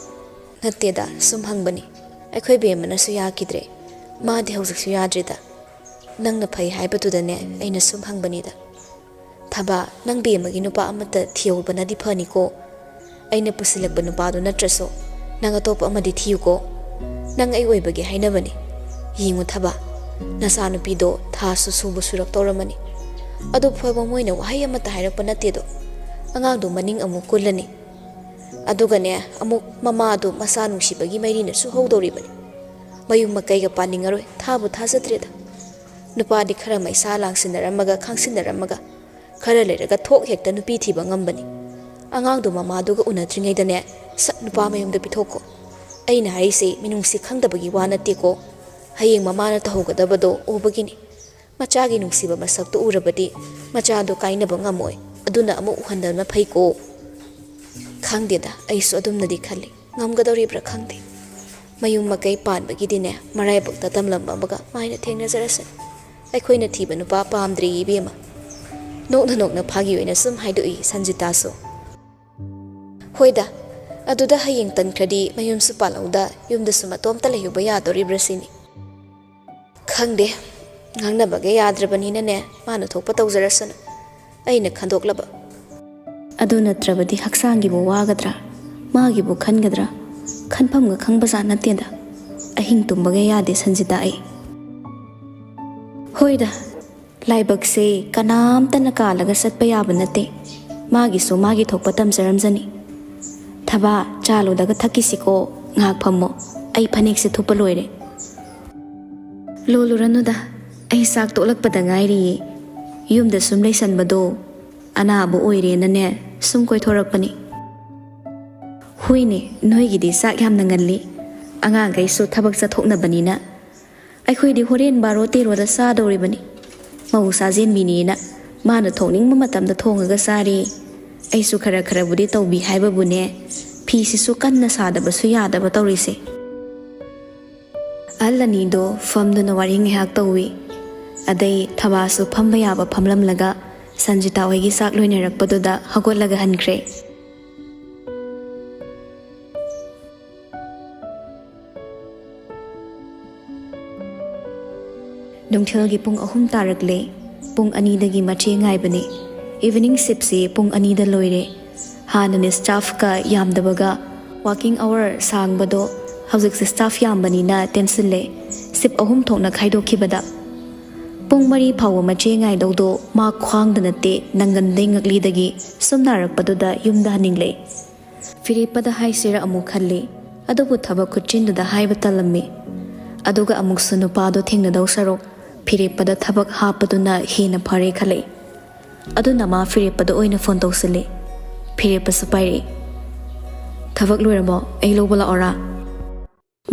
ꯅꯠꯇꯦꯗ, ꯁꯨꯝ ꯍꯪꯕꯅꯤ꯫ ꯑꯩꯈꯣꯏ ꯕꯦꯝꯃꯅꯁꯨ ꯌꯥꯈꯤꯗ꯭ꯔꯦ꯫ ꯃꯥꯗꯤ ꯍꯧꯖꯤꯛꯁꯨ ꯌꯥꯗ꯭ꯔꯤꯗ꯫ ꯅꯪꯅ ꯐꯩ ꯍꯥꯏꯕꯗꯨꯗꯅꯦ ꯑꯩꯅ ꯁꯨꯝ ꯍꯪꯕꯅꯤꯗ꯫ ꯊꯕꯥ, ꯅꯪ ꯕꯦꯝꯃꯒꯤ ꯅꯨꯄꯥ ꯑꯃꯠꯇ ꯊꯤꯍꯧꯕꯅꯗꯤ ꯐꯅꯤꯀꯣ꯫ ꯑꯩꯅ ꯄꯨꯁꯤꯜꯂꯛꯄ ꯅꯨꯄꯥꯗꯨ ꯅꯠꯇ꯭ꯔꯁꯨ ꯅꯪ ꯑꯇꯣꯞꯄ ꯑꯃꯗꯤ ꯊꯤꯌꯨꯀꯣ꯫ ꯅꯪ ꯑꯩ ꯑꯣꯏꯕꯒꯤ ꯍꯥꯏꯅꯕꯅꯤ꯫ ꯌꯦꯡꯉꯨ ꯊꯕꯥ, ꯅꯆꯥꯅꯨꯄꯤꯗꯣ ꯊꯥꯁꯨ ꯁꯨꯕ ꯁꯨꯔꯛꯇꯧꯔꯝꯃꯅꯤ꯫ ꯑꯗꯨ ꯐꯥꯎꯕ ꯃꯣꯏꯅ ꯋꯥꯍꯩ ꯑꯃꯠꯇ ꯍꯥꯏꯔꯛꯄ ꯅꯠꯇꯦꯗꯣ꯫ ꯑꯉꯥꯡꯗꯣ ꯃꯅꯤꯡ ꯑꯃꯨꯛ ꯀꯨꯜꯂꯅꯤ꯫ ꯑꯗꯨꯒꯅꯦ, ꯑꯃꯨꯛ ꯃꯃꯥꯗꯣ ꯃꯆꯥ ꯅꯨꯡꯁꯤꯕꯒꯤ ꯃꯩꯔꯤꯅꯁꯨ ꯍꯧꯗꯧꯔꯤꯕꯅꯤ꯫ ꯃꯌꯨꯝ ꯃꯀꯩꯒ ꯄꯥꯅꯤꯡꯉꯔꯣꯏ, ꯊꯥꯕꯨ ꯊꯥꯖꯗ꯭ꯔꯦꯗ꯫ ꯅꯨꯄꯥꯗꯤ ꯈꯔ ꯃꯩꯁꯥ ꯂꯥꯡꯁꯤꯟꯅꯔꯝꯃꯒ, ꯈꯥꯡꯁꯤꯟꯅꯔꯝꯃꯒ, ꯈꯔ ꯂꯩꯔꯒ ꯊꯣꯛ ꯍꯦꯛꯇ ꯅꯨꯄꯤ ꯊꯤꯕ ꯉꯝꯕꯅꯤ꯫ ꯑꯉꯥꯡꯗꯣ ꯃꯃꯥꯗꯨꯒ ꯎꯅꯗ꯭ꯔꯤꯉꯩꯗꯅꯦ, ꯁꯠ ꯅꯨꯄꯥ ꯃꯌꯨꯝꯗ ꯄꯤꯊꯣꯛꯀꯣ꯫ ꯑꯩꯅ ꯍꯥꯏꯔꯤꯁꯦ ꯃꯤꯅꯨꯡꯁꯤ ꯈꯪꯗꯕꯒꯤ ꯋꯥ ꯅꯠꯇꯦꯀꯣ꯫ ꯍꯌꯦꯡ ꯃꯃꯥꯅ ꯇꯧꯍꯧꯒꯗꯕꯗꯣ ꯎꯕꯒꯤꯅꯤ꯫ ꯃꯆꯥꯒꯤ ꯅꯨꯡꯁꯤꯕ ꯃꯁꯛꯇꯨ ꯎꯔꯕꯗꯤ ꯃꯆꯥꯗꯣ ꯀꯥꯏꯅꯕ ꯉꯝꯃꯣꯏ꯫ ꯑꯗꯨꯅ ꯑꯃꯨꯛ ꯎꯍꯟꯗꯕꯅ ꯐꯩꯀꯣ꯫ ꯈꯪꯗꯦꯗ, ꯑꯩꯁꯨ ꯑꯗꯨꯝꯅꯗꯤ ꯈꯜꯂꯤ꯫ ꯉꯝꯒꯗꯧꯔꯤꯕ꯭ꯔꯥ ꯈꯪꯗꯦ꯫ ꯃꯌꯨꯝ ꯃꯀꯩ ꯄꯥꯟꯕꯒꯤꯗꯤꯅꯦ, ꯃꯔꯥꯏꯕꯛꯇ ꯇꯝꯂꯝꯕ ꯑꯃꯒ ꯃꯥꯏꯅ ꯊꯦꯡꯅꯖꯔꯁꯅꯤ꯫ ꯑꯩꯈꯣꯏꯅ ꯊꯤꯕ ꯅꯨꯄꯥ ꯄꯥꯝꯗ꯭ꯔꯤ ꯏꯕꯦꯝꯃ꯫ ꯅꯣꯛꯅ ꯅꯣꯛꯅ ꯐꯥꯒꯤ ꯑꯣꯏꯅ ꯁꯨꯝ ꯍꯥꯏꯗꯣꯛꯏ ꯁꯟꯖꯤꯇꯥꯁꯨ꯫ ꯍꯣꯏꯗ, ꯑꯗꯨꯗ ꯍꯌꯦꯡ ꯇꯟꯈ꯭ꯔꯗꯤ ꯃꯌꯨꯝꯁꯨ ꯄꯥꯜꯍꯧꯗ ꯌꯨꯝꯗꯁꯨ ꯃꯇꯣꯝꯇ ꯂꯩꯍꯧꯕ ꯌꯥꯗꯣꯔꯤꯕ꯭ꯔꯥ ꯁꯤꯅꯤ꯫ ꯈꯪꯗꯦ, ꯉꯥꯡꯅꯕꯒ ꯌꯥꯗ꯭ꯔꯕꯅꯤꯅꯅꯦ, ꯃꯥꯅ ꯊꯣꯛꯄ ꯇꯧꯖꯔꯁꯅꯨ꯫ ꯑꯩꯅ ꯈꯟꯗꯣꯛꯂꯕ꯫ ꯑꯗꯨ ꯅꯠꯇ꯭ꯔꯕꯗꯤ ꯍꯛꯆꯥꯡꯒꯤꯕꯨ ꯋꯥꯒꯗ꯭ꯔꯥ? ꯃꯥꯒꯤꯕꯨ ꯈꯟꯒꯗ꯭ꯔꯥ? ꯈꯟꯐꯝꯒ ꯈꯪꯕꯖꯥꯠ ꯅꯠꯇꯦꯗ꯫ ꯑꯍꯤꯡ ꯇꯨꯝꯕꯒ ꯌꯥꯗꯦ ꯁꯟꯖꯤꯇꯥ ꯑꯩ꯫ ꯍꯣꯏꯗ, ꯂꯥꯏꯕꯛꯁꯦ ꯀꯅꯥꯝꯇꯅ ꯀꯥꯜꯂꯒ ꯆꯠꯄ ꯌꯥꯕ ꯅꯠꯇꯦ꯫ ꯃꯥꯒꯤꯁꯨ ꯃꯥꯒꯤ ꯊꯣꯛꯄ ꯇꯝꯖꯔꯝꯖꯅꯤ꯫ ꯊꯕꯥ, ꯆꯥ ꯂꯣꯜꯂꯒ ꯊꯛꯈꯤꯁꯤꯀꯣ꯫ ꯉꯥꯏꯍꯥꯛ ꯐꯝꯃꯣ꯫ ꯑꯩ ꯐꯅꯦꯛꯁꯦ ꯊꯨꯞꯄ ꯂꯣꯏꯔꯦ꯫ ꯂꯣꯜꯂꯨꯔꯅꯨꯗ, ꯑꯩ ꯆꯥꯛ ꯇꯣꯛꯂꯛꯄꯗ ꯉꯥꯏꯔꯤꯌꯦ꯫ ꯌꯨꯝꯗ ꯁꯨꯝ ꯂꯩꯁꯟꯕꯗꯣ ꯑꯅꯥꯕ ꯑꯣꯏꯔꯦꯅꯅꯦ, ꯁꯨꯝ ꯀꯣꯏꯊꯣꯔꯛꯄꯅꯤ꯫ ꯍꯣꯏꯅꯦ, ꯅꯣꯏꯒꯤꯗꯤ ꯆꯥꯛ ꯌꯥꯝꯅ ꯉꯜꯂꯤ꯫ ꯑꯉꯥꯡꯈꯩꯁꯨ ꯊꯕꯛ ꯆꯠꯊꯣꯛꯅꯕꯅꯤꯅ꯫ ꯑꯩꯈꯣꯏꯗꯤ ꯍꯣꯔꯦꯟ ꯕꯥꯔꯣ ꯇꯦꯔꯣꯗ ꯆꯥꯗꯧꯔꯤꯕꯅꯤ꯫ ꯃꯧ ꯁꯥꯖꯦꯟꯕꯤꯅꯦꯅ ꯃꯥꯅ ꯊꯣꯡꯅꯤꯡꯕ ꯃꯇꯝꯗ ꯊꯣꯡꯉꯒ ꯆꯥꯔꯦ꯫ ꯑꯩꯁꯨ ꯈꯔ ꯈꯔꯕꯨꯗꯤ ꯇꯧꯕꯤ ꯍꯥꯏꯕꯕꯨꯅꯦ, ꯐꯤꯁꯤꯁꯨ ꯀꯟꯅ ꯁꯥꯗꯕꯁꯨ ꯌꯥꯗꯕ ꯇꯧꯔꯤꯁꯦ꯫ ꯑꯍꯜ ꯑꯅꯤꯗꯣ ꯐꯝꯗꯨꯅ ꯋꯥꯔꯤ ꯉꯥꯏꯍꯥꯛ ꯇꯧꯏ꯫ ꯑꯗꯩ ꯊꯕꯥꯁꯨ ꯐꯝꯕ ꯌꯥꯕ ꯐꯝꯂꯝꯂꯒ ꯁꯟꯖꯤꯇꯥ ꯍꯣꯏꯒꯤ ꯆꯥꯛ ꯂꯣꯏꯅꯔꯛꯄꯗꯨꯗ ꯍꯧꯒꯠꯂꯒ ꯍꯟꯈ꯭ꯔꯦ꯫ ꯅꯨꯡꯊꯤꯜꯒꯤ ꯄꯨꯡ ꯑꯍꯨꯝ ꯇꯥꯔꯛꯂꯦ꯫ ꯄꯨꯡ ꯑꯅꯤꯗꯒꯤ ꯃꯆꯦ ꯉꯥꯏꯕꯅꯤ꯫ ꯏꯚꯤꯅꯤꯡ ꯁꯤꯞꯁꯤ ꯄꯨꯡ ꯑꯅꯤꯗ ꯂꯣꯏꯔꯦ꯫ ꯍꯥꯟꯅꯅ ꯁ꯭ꯇꯥꯐꯀ ꯌꯥꯝꯗꯕꯒ ꯋꯥꯀꯤꯡ ꯑꯋꯔ ꯁꯥꯡꯕꯗꯣ ꯍꯧꯖꯤꯛꯁꯦ ꯁ꯭ꯇꯥꯐ ꯌꯥꯝꯕꯅꯤꯅ ꯇꯦꯟꯁꯤꯜꯂꯦ꯫ ꯁꯤꯞ ꯑꯍꯨꯝ ꯊꯣꯛꯅ ꯈꯥꯏꯗꯣꯛꯈꯤꯕꯗ꯫ ꯄꯨꯡ ꯃꯔꯤ ꯐꯥꯎꯕ ꯃꯆꯦ ꯉꯥꯏꯗꯧꯗꯣ ꯃꯥ ꯈ꯭ꯋꯥꯡꯗ ꯅꯠꯇꯦ, ꯅꯪꯒꯟꯗꯩ ꯉꯛꯂꯤꯗꯒꯤ ꯁꯨꯝ ꯅꯥꯔꯛꯄꯗꯨꯗ ꯌꯨꯝꯗ ꯍꯟꯅꯤꯡꯂꯦ꯫ ꯐꯤꯔꯦꯞꯄꯗ ꯍꯥꯏꯁꯤꯔ ꯑꯃꯨꯛ ꯈꯜꯂꯤ, ꯑꯗꯨꯕꯨ ꯊꯕꯛ ꯈꯨꯠꯆꯤꯟꯗꯨꯗ ꯍꯥꯏꯕ ꯇꯜꯂꯝꯃꯤ꯫ ꯑꯗꯨꯒ ꯑꯃꯨꯛꯁꯨ ꯅꯨꯄꯥꯗꯣ ꯊꯦꯡꯅꯗꯧ ꯁꯔꯨꯛ ꯐꯤꯔꯦꯞꯄꯗ ꯊꯕꯛ ꯍꯥꯞꯄꯗꯨꯅ ꯍꯦꯟꯅ ꯐꯔꯦ ꯈꯜꯂꯛꯏ꯫ ꯑꯗꯨꯅ ꯃꯥ ꯐꯤꯔꯦꯞꯄꯗ ꯑꯣꯏꯅ ꯐꯣꯟ ꯇꯧꯁꯤꯜꯂꯤ꯫ ꯐꯤꯔꯦꯞꯄꯁꯨ ꯄꯥꯏꯔꯛꯏ꯫ "ꯊꯕꯛ ꯂꯣꯏꯔꯕꯣ? ꯑꯩ ꯂꯧꯕ ꯂꯥꯛꯑꯣꯔꯥ?"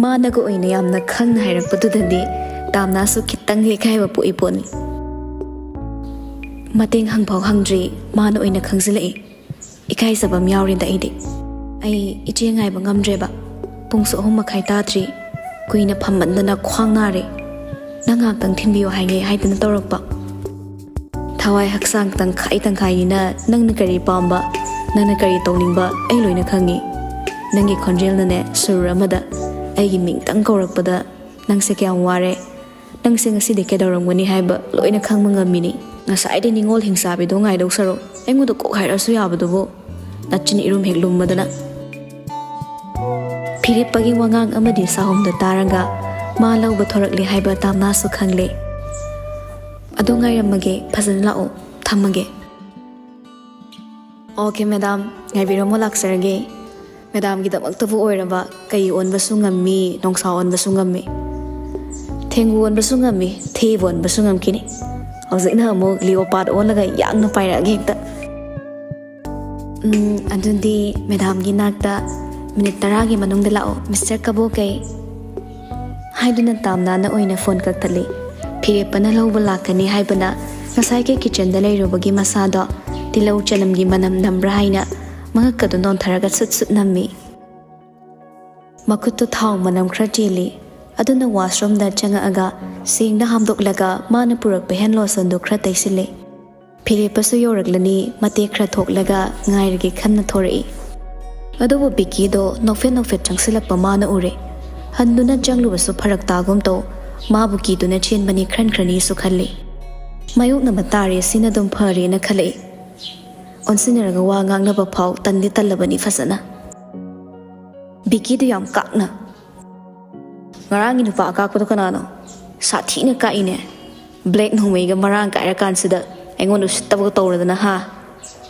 ꯃꯥꯅꯒ ꯑꯣꯏꯅ ꯌꯥꯝꯅ ꯈꯪꯅ ꯍꯥꯏꯔꯛꯄꯗꯨꯗꯗꯤ ꯇꯥꯝꯅꯥꯁꯨ ꯈꯤꯇꯪ ꯏꯀꯥꯏꯕ ꯄꯣꯛꯏ ꯄꯣꯠꯅꯤ꯫ ꯃꯇꯦꯡ ꯍꯪꯐꯥꯎ ꯍꯪꯗ꯭ꯔꯤ, ꯃꯥꯅ ꯑꯣꯏꯅ ꯈꯪꯖꯤꯜꯂꯛꯏ꯫ ꯏꯀꯥꯏꯖꯕ ꯑꯃ ꯌꯥꯎꯔꯦꯗ ꯑꯩꯗꯤ꯫ ꯑꯩ ꯏꯆꯦ ꯉꯥꯏꯕ ꯉꯝꯗ꯭ꯔꯦꯕ꯫ ꯄꯨꯡꯁꯨ ꯑꯍꯨꯝ ꯃꯈꯥꯏ ꯇꯥꯗ꯭ꯔꯤ꯫ ꯀꯨꯏꯅ ꯐꯝꯃꯟꯗꯅ ꯈ꯭ꯋꯥꯡ ꯅꯥꯔꯦ꯫ ꯅꯪ ꯉꯥꯏꯍꯥꯛꯇꯪ ꯊꯤꯟꯕꯤꯌꯨ ꯍꯥꯏꯒꯦ ꯍꯥꯏꯗꯅ ꯇꯧꯔꯛꯄ꯫ ꯊꯋꯥꯏ ꯍꯛꯆꯥꯡ ꯇꯪꯈꯥꯏ ꯇꯪꯈꯥꯏꯅꯤꯅ ꯅꯪꯅ ꯀꯔꯤ ꯄꯥꯝꯕ, ꯅꯪꯅ ꯀꯔꯤ ꯇꯧꯅꯤꯡꯕ ꯑꯩ ꯂꯣꯏꯅ ꯈꯪꯉꯤ꯫ ꯅꯪꯒꯤ ꯈꯣꯟꯖꯦꯜꯅꯅꯦ ꯁꯨꯔ ꯑꯃꯗ ꯑꯩꯒꯤ ꯃꯤꯡꯇꯪ ꯀꯧꯔꯛꯄꯗ ꯅꯪꯁꯦ ꯀꯌꯥꯝ ꯋꯥꯔꯦ, ꯅꯪꯁꯦ ꯉꯁꯤꯗꯤ ꯀꯩꯗꯧꯔꯝꯒꯅꯤ ꯍꯥꯏꯕ ꯂꯣꯏꯅ ꯈꯪꯕ ꯉꯝꯃꯤꯅꯤ꯫ ꯉꯁꯥꯏꯗꯩ ꯅꯤꯡꯉꯣꯜ ꯍꯤꯡꯆꯥꯕꯤꯗꯣ ꯉꯥꯏꯗꯧ ꯁꯔꯨꯛ ꯑꯩꯉꯣꯟꯗ ꯀꯣꯛ ꯍꯥꯏꯔꯛꯑꯁꯨ ꯌꯥꯕꯗꯨꯕꯨ꯫ ꯅꯆꯤꯟ ꯏꯔꯨꯝ ꯍꯦꯛ ꯂꯨꯝꯃꯗꯅ꯫ ꯐꯤꯔꯦꯞꯄꯒꯤ ꯋꯥꯉꯥꯡ ꯑꯃꯗꯤ ꯁꯥꯍꯨꯝꯗꯨ ꯇꯥꯔꯒ ꯃꯥ ꯂꯧꯕ ꯊꯣꯔꯛꯂꯦ ꯍꯥꯏꯕ ꯇꯥꯝꯅꯥꯁꯨ ꯈꯪꯂꯦ꯫ "ꯑꯗꯣ ꯉꯥꯏꯔꯝꯃꯒꯦ, ꯐꯖꯅ ꯂꯥꯛꯑꯣ, ꯊꯝꯃꯒꯦ"꯫ "ꯑꯣꯀꯦ ꯃꯦꯗꯥꯝ, ꯉꯥꯏꯕꯤꯔꯝꯃꯣ, ꯂꯥꯛꯆꯔꯒꯦ"꯫ ꯃꯦꯗꯥꯝꯒꯤꯗꯃꯛꯇꯕꯨ ꯑꯣꯏꯔꯕ ꯀꯩ ꯑꯣꯟꯕꯁꯨ ꯉꯝꯃꯤ, ꯅꯣꯡꯁꯥ ꯑꯣꯟꯕꯁꯨ ꯉꯝꯃꯤ꯫ ꯊꯦꯡꯒꯨ ꯑꯣꯟꯕꯁꯨ ꯉꯝꯃꯤ, ꯊꯦꯕꯨ ꯑꯣꯟꯕꯁꯨ ꯉꯝꯈꯤꯅꯤ꯫ ꯍꯧꯖꯤꯛꯅ ꯑꯃꯨꯛ ꯂꯤꯑꯣꯄꯥꯠ ꯑꯣꯜꯂꯒ ꯌꯥꯡꯅ ꯄꯥꯏꯔꯛꯑꯒꯦ ꯍꯦꯛꯇ꯫ "ꯎꯝ, ꯑꯗꯨꯗꯤ ꯃꯦꯗꯥꯝꯒꯤ ꯅꯥꯛꯇ ꯃꯤꯅꯤꯠ ꯇꯔꯥꯒꯤ ꯃꯅꯨꯡꯗ ꯂꯥꯛꯑꯣ, ꯃꯤꯁꯇꯔ ꯀꯕꯣꯀꯩ" ꯍꯥꯏꯗꯨꯅ ꯇꯥꯝꯅꯥꯅ ꯑꯣꯏꯅ ꯐꯣꯟ ꯀꯛꯊꯠꯂꯤ꯫ ꯐꯤꯔꯦꯞꯄꯅ ꯂꯧꯕ ꯂꯥꯛꯀꯅꯤ ꯍꯥꯏꯕꯅ ꯉꯁꯥꯏꯒꯤ ꯀꯤꯆꯟꯗ ꯂꯩꯔꯨꯕꯒꯤ ꯃꯁꯥꯗꯣ ꯇꯤꯜꯍꯧ ꯆꯅꯝꯒꯤ ꯃꯅꯝ ꯅꯝꯕ꯭ꯔꯥ ꯍꯥꯏꯅ ꯃꯉꯛꯀꯗꯨ ꯅꯣꯟꯊꯔꯒ ꯁꯨꯠ ꯁꯨꯠ ꯅꯝꯃꯤ꯫ ꯃꯈꯨꯠꯇꯨ ꯊꯥꯎ ꯃꯅꯝ ꯈꯔ ꯆꯦꯜꯂꯤ꯫ ꯑꯗꯨꯅ ꯋꯥꯁꯔꯨꯝꯗ ꯆꯪꯉꯛꯑꯒ ꯁꯦꯡꯗ ꯍꯥꯝꯗꯣꯛꯂꯒ ꯃꯥꯅ ꯄꯨꯔꯛꯄ ꯍꯦꯟ ꯂꯣꯁꯟꯗꯨ ꯈꯔ ꯇꯩꯁꯤꯜꯂꯤ꯫ ꯐꯤꯔꯦꯞꯄꯁꯨ ꯌꯧꯔꯛꯂꯅꯤ, ꯃꯇꯦꯛ ꯈꯔ ꯊꯣꯛꯂꯒ ꯉꯥꯏꯔꯒꯦ ꯈꯟꯅ ꯊꯣꯔꯛꯏ꯫ ꯑꯗꯨꯕꯨ ꯕꯤꯀꯤꯗꯣ ꯅꯣꯛꯐꯦꯠ ꯅꯣꯛꯐꯦꯠ ꯆꯪꯁꯤꯜꯂꯛꯄ ꯃꯥꯅ ꯎꯔꯦ꯫ ꯍꯟꯗꯨꯅ ꯆꯪꯂꯨꯕꯁꯨ ꯐꯔꯛ ꯇꯥꯒꯨꯝ ꯇꯧ꯫ ꯃꯥꯕꯨ ꯀꯤꯗꯨꯅ ꯆꯦꯟꯕꯅꯤ ꯈ꯭ꯔꯟ ꯈ꯭ꯔꯅꯤꯁꯨ ꯈꯜꯂꯤ꯫ ꯃꯥꯌꯣꯛꯅꯕ ꯇꯥꯔꯦ, ꯁꯤꯅ ꯑꯗꯨꯝ ꯐꯔꯦꯅ ꯈꯜꯂꯛꯏ꯫ ꯑꯣꯟꯁꯤꯟꯅꯔꯒ ꯋꯥ ꯉꯥꯡꯅꯕ ꯐꯥꯎ ꯇꯟꯗꯤ ꯇꯜꯂꯕꯅꯤ ꯐꯖꯅ꯫ ꯕꯤꯀꯤꯗꯨ ꯌꯥꯝ ꯀꯥꯛꯅ, "ꯉꯔꯥꯡꯒꯤ ꯅꯨꯄꯥ ꯑꯀꯥꯛꯄꯗꯣ ꯀꯅꯥꯅꯣ? ꯁꯥꯊꯤꯅ ꯀꯥꯛꯏꯅꯦ꯫ ꯕ꯭ꯂꯦꯛ ꯅꯣꯡꯃꯩꯒ ꯃꯔꯥꯡ ꯀꯥꯏꯔꯀꯥꯟꯁꯤꯗ ꯑꯩꯉꯣꯟꯗ ꯎꯁꯤꯠꯇꯕꯒ ꯇꯧꯔꯗꯅ, ꯍꯥ?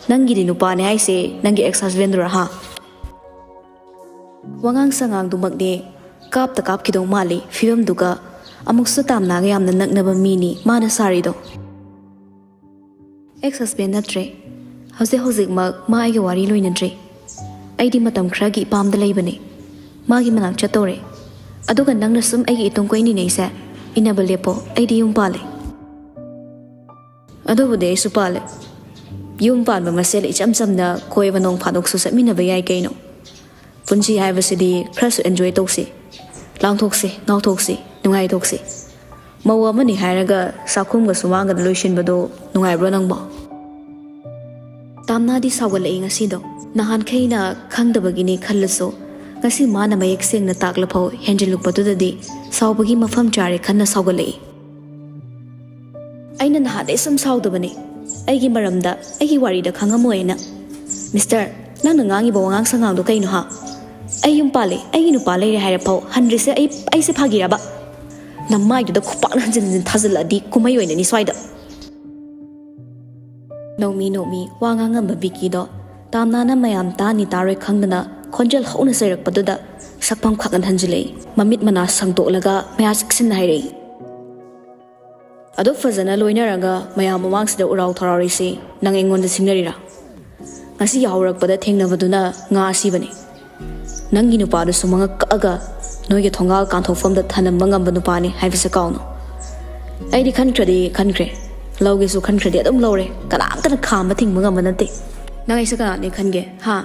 ꯅꯪꯒꯤꯗꯤ ꯅꯨꯄꯥꯅꯦ ꯍꯥꯏꯁꯦ, ꯅꯪꯒꯤ ꯑꯦꯛꯁ ꯍꯁꯕꯦꯟꯗꯨꯔꯥ, ꯍꯥ?" ꯋꯥꯉꯥꯡ ꯁꯉꯥꯡꯗꯨꯃꯛꯅꯦ ꯀꯥꯞꯇ ꯀꯥꯞꯈꯤꯗꯧ ꯃꯥꯜꯂꯤ ꯐꯤꯕꯝꯗꯨꯒ꯫ ꯑꯃꯨꯛꯁꯨ ꯇꯥꯝꯅꯥꯒ ꯌꯥꯝꯅ ꯅꯛꯅꯕ ꯃꯤꯅꯤ ꯃꯥꯅ ꯁꯥꯔꯤꯗꯣ꯫ ꯑꯦꯛꯁ ꯍꯁꯕꯦꯟ ꯅꯠꯇ꯭ꯔꯦ꯫ ꯍꯧꯖꯤꯛ ꯍꯧꯖꯤꯛꯃꯛ ꯃꯥ ꯑꯩꯒ ꯋꯥꯔꯤ ꯂꯣꯏꯅꯗ꯭ꯔꯤ꯫ ꯑꯩꯗꯤ ꯃꯇꯝ ꯈꯔꯒꯤ ꯏꯄꯥꯝꯗ ꯂꯩꯕꯅꯤ꯫ ꯃꯥꯒꯤ ꯃꯅꯥꯛ ꯆꯠꯇꯧꯔꯦ꯫ ꯑꯗꯨꯒ ꯅꯪꯅ ꯁꯨꯝ ꯑꯩꯒꯤ ꯏꯇꯨꯡ ꯀꯣꯏꯅꯤꯅꯩꯁꯦ, ꯏꯟꯅꯕ ꯂꯦꯞꯄꯣ, ꯑꯩꯗꯤ ꯌꯨꯝ ꯄꯥꯜꯂꯦ꯫ ꯑꯗꯨꯕꯨꯗꯤ ꯑꯩꯁꯨ ꯄꯥꯜꯂꯦ꯫ ꯌꯨꯝ ꯄꯥꯟꯕ ꯃꯁꯦꯜ ꯏꯆꯝ ꯆꯝꯅ ꯀꯣꯏꯕ ꯅꯣꯡ ꯐꯥꯗꯣꯛꯁꯨ ꯆꯠꯃꯤꯟꯅꯕ ꯌꯥꯏ ꯀꯩꯅꯣ꯫ ꯄꯨꯟꯁꯤ ꯍꯥꯏꯕꯁꯤꯗꯤ ꯈꯔꯁꯨ ꯑꯦꯟꯖꯣꯏ ꯇꯧꯁꯤ, ꯂꯥꯡꯊꯣꯛꯁꯤ, ꯉꯥꯎꯊꯣꯛꯁꯤ, ꯅꯨꯡꯉꯥꯏꯊꯣꯛꯁꯤ꯫ ꯃꯧ ꯑꯃꯅꯤ ꯍꯥꯏꯔꯒ ꯆꯥꯛꯈꯨꯝꯒ ꯁꯨꯃꯥꯡꯒꯗ ꯂꯣꯏꯁꯤꯟꯕꯗꯣ ꯅꯨꯡꯉꯥꯏꯕ꯭ꯔꯣ ꯅꯪꯕꯣ? ꯇꯥꯝꯅꯥꯗꯤ ꯁꯥꯎꯒꯠꯂꯛꯏ ꯉꯁꯤꯗꯣ꯫ ꯅꯍꯥꯟꯈꯩꯅ ꯈꯪꯗꯕꯒꯤꯅꯤ ꯈꯜꯂꯁꯨ, ꯉꯁꯤ ꯃꯥꯅ ꯃꯌꯦꯛ ꯁꯦꯡꯅ ꯇꯥꯛꯂꯐꯥꯎ ꯍꯦꯟꯖꯤꯜꯂꯨꯕꯗꯨꯗꯗꯤ ꯁꯥꯎꯕꯒꯤ ꯃꯐꯝ ꯆꯥꯔꯦ ꯈꯟꯅ ꯁꯥꯎꯒꯠꯂꯛꯏ꯫ ꯑꯩꯅ ꯅꯍꯥꯟꯗꯩ ꯁꯨꯝ ꯁꯥꯎꯗꯕꯅꯦ, ꯑꯩꯒꯤ ꯃꯔꯝꯗ, ꯑꯩꯒꯤ ꯋꯥꯔꯤꯗ ꯈꯪꯉꯝꯃꯣꯏꯅ꯫ ꯃꯤꯁꯇꯔ, ꯅꯪꯅ ꯉꯥꯡꯉꯤꯕ ꯋꯥꯉꯥꯡ ꯁꯉꯥꯡꯗꯣ ꯀꯩꯅꯣ ꯍꯥ? ꯑꯩ ꯌꯨꯝ ꯄꯥꯜꯂꯦ, ꯑꯩꯒꯤ ꯅꯨꯄꯥ ꯂꯩꯔꯦ ꯍꯥꯏꯔ ꯐꯥꯎ ꯍꯟꯗ꯭ꯔꯤꯁꯦ ꯑꯩ ꯑꯩꯁꯦ ꯐꯥꯒꯤꯔꯕ? ꯅꯃꯥꯏꯗꯨꯗ ꯈꯨꯄꯥꯛꯅ ꯍꯟꯖꯤꯟ ꯍꯟꯖꯤꯟ ꯊꯥꯖꯤꯜꯂꯛꯑꯗꯤ ꯀꯨꯝꯍꯩ ꯑꯣꯏꯅꯅꯤ ꯁ꯭ꯋꯥꯏꯗ꯫ ꯅꯣꯡꯃꯤ ꯅꯣꯡꯃꯤ ꯋꯥ ꯉꯥꯡꯉꯝꯕ ꯕꯤꯀꯤꯗꯣ ꯇꯥꯝꯅꯥꯅ ꯃꯌꯥꯝ ꯇꯥꯅꯤ ꯇꯥꯔꯣꯏ ꯈꯪꯗꯅ ꯈꯣꯟꯖꯦꯜ ꯍꯧꯅ ꯆꯩꯔꯛꯄꯗꯨꯗ ꯁꯛꯐꯝ ꯈꯥꯛꯅ ꯍꯟꯖꯤꯜꯂꯛꯏ꯫ ꯃꯃꯤꯠ ꯃꯅꯥ ꯁꯪꯗꯣꯛꯂꯒ ꯃꯌꯥ ꯆꯦꯛꯁꯤꯟꯅ ꯍꯥꯏꯔꯛꯏ꯫ ꯑꯗꯨ ꯐꯖꯅ ꯂꯣꯏꯅꯔꯒ ꯃꯌꯥꯝ ꯃꯃꯥꯡꯁꯤꯗ ꯎꯔꯥꯎ ꯊꯔꯥꯎꯔꯤꯁꯤ ꯅꯪ ꯑꯩꯉꯣꯟꯗ ꯁꯤꯡꯅꯔꯤꯔꯥ? ꯉꯁꯤ ꯌꯥꯍꯧꯔꯛꯄꯗ ꯊꯦꯡꯅꯕꯗꯨꯅ ꯉꯥ ꯑꯁꯤꯕꯅꯤ꯫ ꯅꯪꯒꯤ ꯅꯨꯄꯥꯗꯨꯁꯨ ꯃꯉꯛ ꯀꯛꯑꯒ ꯅꯣꯏꯒꯤ ꯊꯣꯡꯒꯥꯜ ꯀꯥꯟꯊꯣꯛꯐꯝꯗ ꯊꯅꯝꯕ ꯉꯝꯕ ꯅꯨꯄꯥꯅꯤ ꯍꯥꯏꯕꯁꯦ ꯀꯥꯎꯅꯨ꯫ ꯑꯩꯗꯤ ꯈꯟꯈ꯭ꯔꯗꯤ ꯈꯟꯈ꯭ꯔꯦ, ꯂꯧꯒꯦꯁꯨ ꯈꯟꯈ꯭ꯔꯗꯤ ꯑꯗꯨꯝ ꯂꯧꯔꯦ, ꯀꯅꯥꯝꯇꯅ ꯈꯥꯝꯕ ꯊꯤꯡꯕ ꯉꯝꯕ ꯅꯠꯇꯦ꯫ ꯅꯪ ꯑꯩꯁꯦ ꯀꯅꯥꯅꯦ ꯈꯟꯒꯦ ꯍꯥ?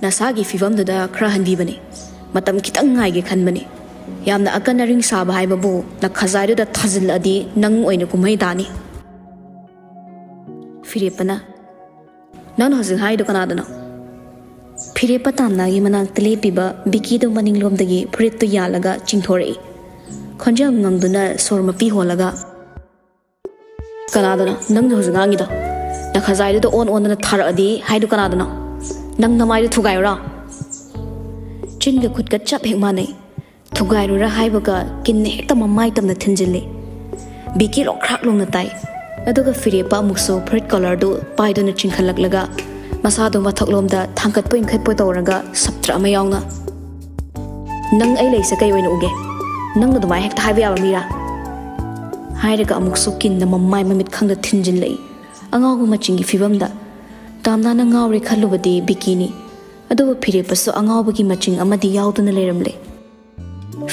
ꯅꯁꯥꯒꯤ ꯐꯤꯕꯝꯗꯨꯗ ꯈꯔ ꯍꯟꯕꯤꯕꯅꯤ, ꯃꯇꯝ ꯈꯤꯇꯪ ꯉꯥꯏꯒꯦ ꯈꯟꯕꯅꯤ꯫ ꯌꯥꯝꯅ ꯑꯀꯟ ꯑꯔꯤꯡ ꯁꯥꯕ ꯍꯥꯏꯕꯕꯨ ꯅꯈꯖꯥꯏꯗꯨꯗ ꯊꯥꯖꯤꯜꯂꯛꯑꯗꯤ ꯅꯪ ꯑꯣꯏꯅ ꯀꯨꯝꯍꯩ ꯇꯥꯅꯤ꯫ ꯐꯤꯔꯦꯞꯄꯅ, ꯅꯪꯅ ꯍꯧꯖꯤꯛ ꯍꯥꯏꯗꯣ ꯀꯅꯥꯗꯅꯣ? ꯐꯤꯔꯦꯞꯄ ꯇꯥꯝꯅꯥꯒꯤ ꯃꯅꯥꯛꯇ ꯂꯦꯞꯄꯤꯕ ꯕꯤꯀꯤꯗꯣ ꯃꯅꯤꯡꯂꯣꯝꯗꯒꯤ ꯐꯨꯔꯤꯠꯇꯨ ꯌꯥꯜꯂꯒ ꯆꯤꯡꯊꯣꯔꯛꯏ꯫ ꯈꯣꯟꯖꯦꯜ ꯉꯪꯗꯨꯅ ꯁꯣꯔ ꯃꯄꯤ ꯍꯣꯜꯂꯒ, ꯀꯅꯥꯗꯅꯣ ꯅꯪꯅ ꯍꯧꯖꯤꯛ ꯉꯥꯡꯉꯤꯗꯣ? ꯅꯈꯖꯥꯏꯗꯨꯗ ꯑꯣꯟ ꯑꯣꯟꯗꯅ ꯊꯥꯔꯛꯑꯗꯤ ꯍꯥꯏꯗꯣ ꯀꯅꯥꯗꯅꯣ? ꯅꯪ ꯅꯃꯥꯏꯗꯣ ꯊꯨꯒꯥꯏꯔꯨꯔꯣ? ꯆꯤꯟꯒ ꯈꯨꯠꯀ ꯆꯞ ꯍꯦꯛ ꯃꯥꯟꯅꯩ꯫ ꯊꯨꯒꯥꯏꯔꯨꯔ ꯍꯥꯏꯕꯒ ꯀꯤꯟꯅ ꯍꯦꯛꯇ ꯃꯃꯥꯏ ꯇꯝꯅ ꯊꯤꯟꯖꯤꯜꯂꯤ꯫ ꯕꯤꯀꯤ ꯂꯣꯡꯈ꯭ꯔꯥꯛ ꯂꯣꯡꯅ ꯇꯥꯏ꯫ ꯑꯗꯨꯒ ꯐꯤꯔꯦꯞꯄ ꯑꯃꯨꯛꯁꯨ ꯐꯨꯔꯤꯠ ꯀꯣꯂꯔꯗꯨ ꯄꯥꯏꯗꯨꯅ ꯆꯤꯡꯈꯠꯂꯛꯂꯒ ꯃꯁꯥꯗꯨ ꯃꯊꯛꯂꯣꯝꯗ ꯊꯥꯡꯒꯠꯄ ꯏꯟꯈꯠꯄ ꯇꯧꯔꯒ ꯁꯞꯇ꯭ꯔ ꯑꯃ ꯌꯥꯎꯅ, "ꯅꯪ ꯑꯩ ꯂꯩꯁꯦ ꯀꯩ ꯑꯣꯏꯅ ꯎꯒꯦ? ꯅꯪꯅ ꯑꯗꯨꯃꯥꯏꯅ ꯍꯦꯛꯇ ꯍꯥꯏꯕ ꯌꯥꯕ ꯃꯤꯔꯥ?" ꯍꯥꯏꯔꯒ ꯑꯃꯨꯛꯁꯨ ꯀꯤꯟꯅ ꯃꯃꯥꯏ ꯃꯃꯤꯠ ꯈꯪꯗ ꯊꯤꯟꯖꯤꯜꯂꯛꯏ꯫ ꯑꯉꯥꯎꯕ ꯃꯆꯤꯡꯒꯤ ꯐꯤꯕꯝꯗ꯫ ꯇꯥꯝꯅꯥꯅ ꯉꯥꯎꯔꯦ ꯈꯜꯂꯨꯕꯗꯤ ꯕꯤꯀꯤꯅꯤ꯫ ꯑꯗꯨꯕꯨ ꯐꯤꯔꯦꯞꯄꯁꯨ ꯑꯉꯥꯎꯕꯒꯤ ꯃꯆꯤꯡ ꯑꯃꯗꯤ ꯌꯥꯎꯗꯨꯅ ꯂꯩꯔꯝꯂꯦ꯫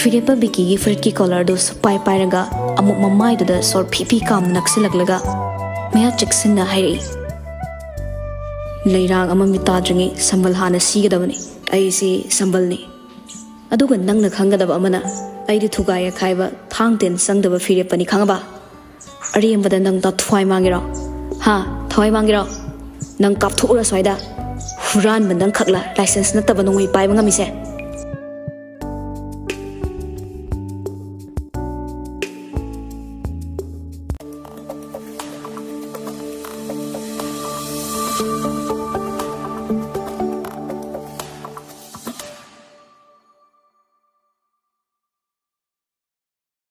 ꯐꯤꯔꯦꯞꯄ ꯕꯤꯀꯤꯒꯤ ꯐꯨꯔꯤꯠꯀꯤ ꯀꯣꯂꯔꯗꯨ ꯁꯨꯛꯄꯥꯏ ꯄꯥꯏꯔꯒ ꯑꯃꯨꯛ ꯃꯃꯥꯏꯗꯨꯗ ꯁꯣꯔ ꯐꯤ ꯐꯤ ꯀꯥꯝꯅ ꯅꯛꯁꯤꯜꯂꯛꯂꯒ ꯃꯌꯥ ꯆꯦꯛꯁꯤꯟꯅ ꯍꯥꯏꯔꯛꯏ, "ꯂꯩꯔꯥꯡ ꯑꯃ ꯃꯤꯠ ꯇꯥꯗ꯭ꯔꯤꯉꯩ ꯁꯝꯕꯜ ꯍꯥꯟꯅ ꯁꯤꯒꯗꯕꯅꯤ꯫ ꯑꯩꯁꯤ ꯁꯝꯕꯜꯅꯤ꯫ ꯑꯗꯨꯒ ꯅꯪꯅ ꯈꯪꯒꯗꯕ ꯑꯃꯅ, ꯑꯩꯗꯤ ꯊꯨꯒꯥꯏ ꯑꯈꯥꯏꯕ ꯊꯥꯡ ꯇꯦꯟ ꯆꯪꯗꯕ ꯐꯤꯔꯦꯞꯄꯅꯤ, ꯈꯪꯉꯕ? ꯑꯔꯦꯝꯕꯗ ꯅꯪ ꯊꯋꯥꯏ ꯃꯥꯡꯒꯦꯔꯣ? ꯍꯥ? ꯊꯋꯥꯏ ꯃꯥꯡꯒꯦꯔꯣ? ꯅꯪ ꯀꯥꯞꯊꯣꯛꯎꯔ ꯁ꯭ꯋꯥꯏꯗ꯫ ꯍꯨꯔꯥꯟꯕ ꯅꯪ ꯈꯛꯂ ꯂꯥꯏꯁꯦꯟꯁ ꯅꯠꯇꯕ ꯅꯣꯡꯃꯩ ꯄꯥꯏꯕ ꯉꯝꯃꯤꯁꯦ?"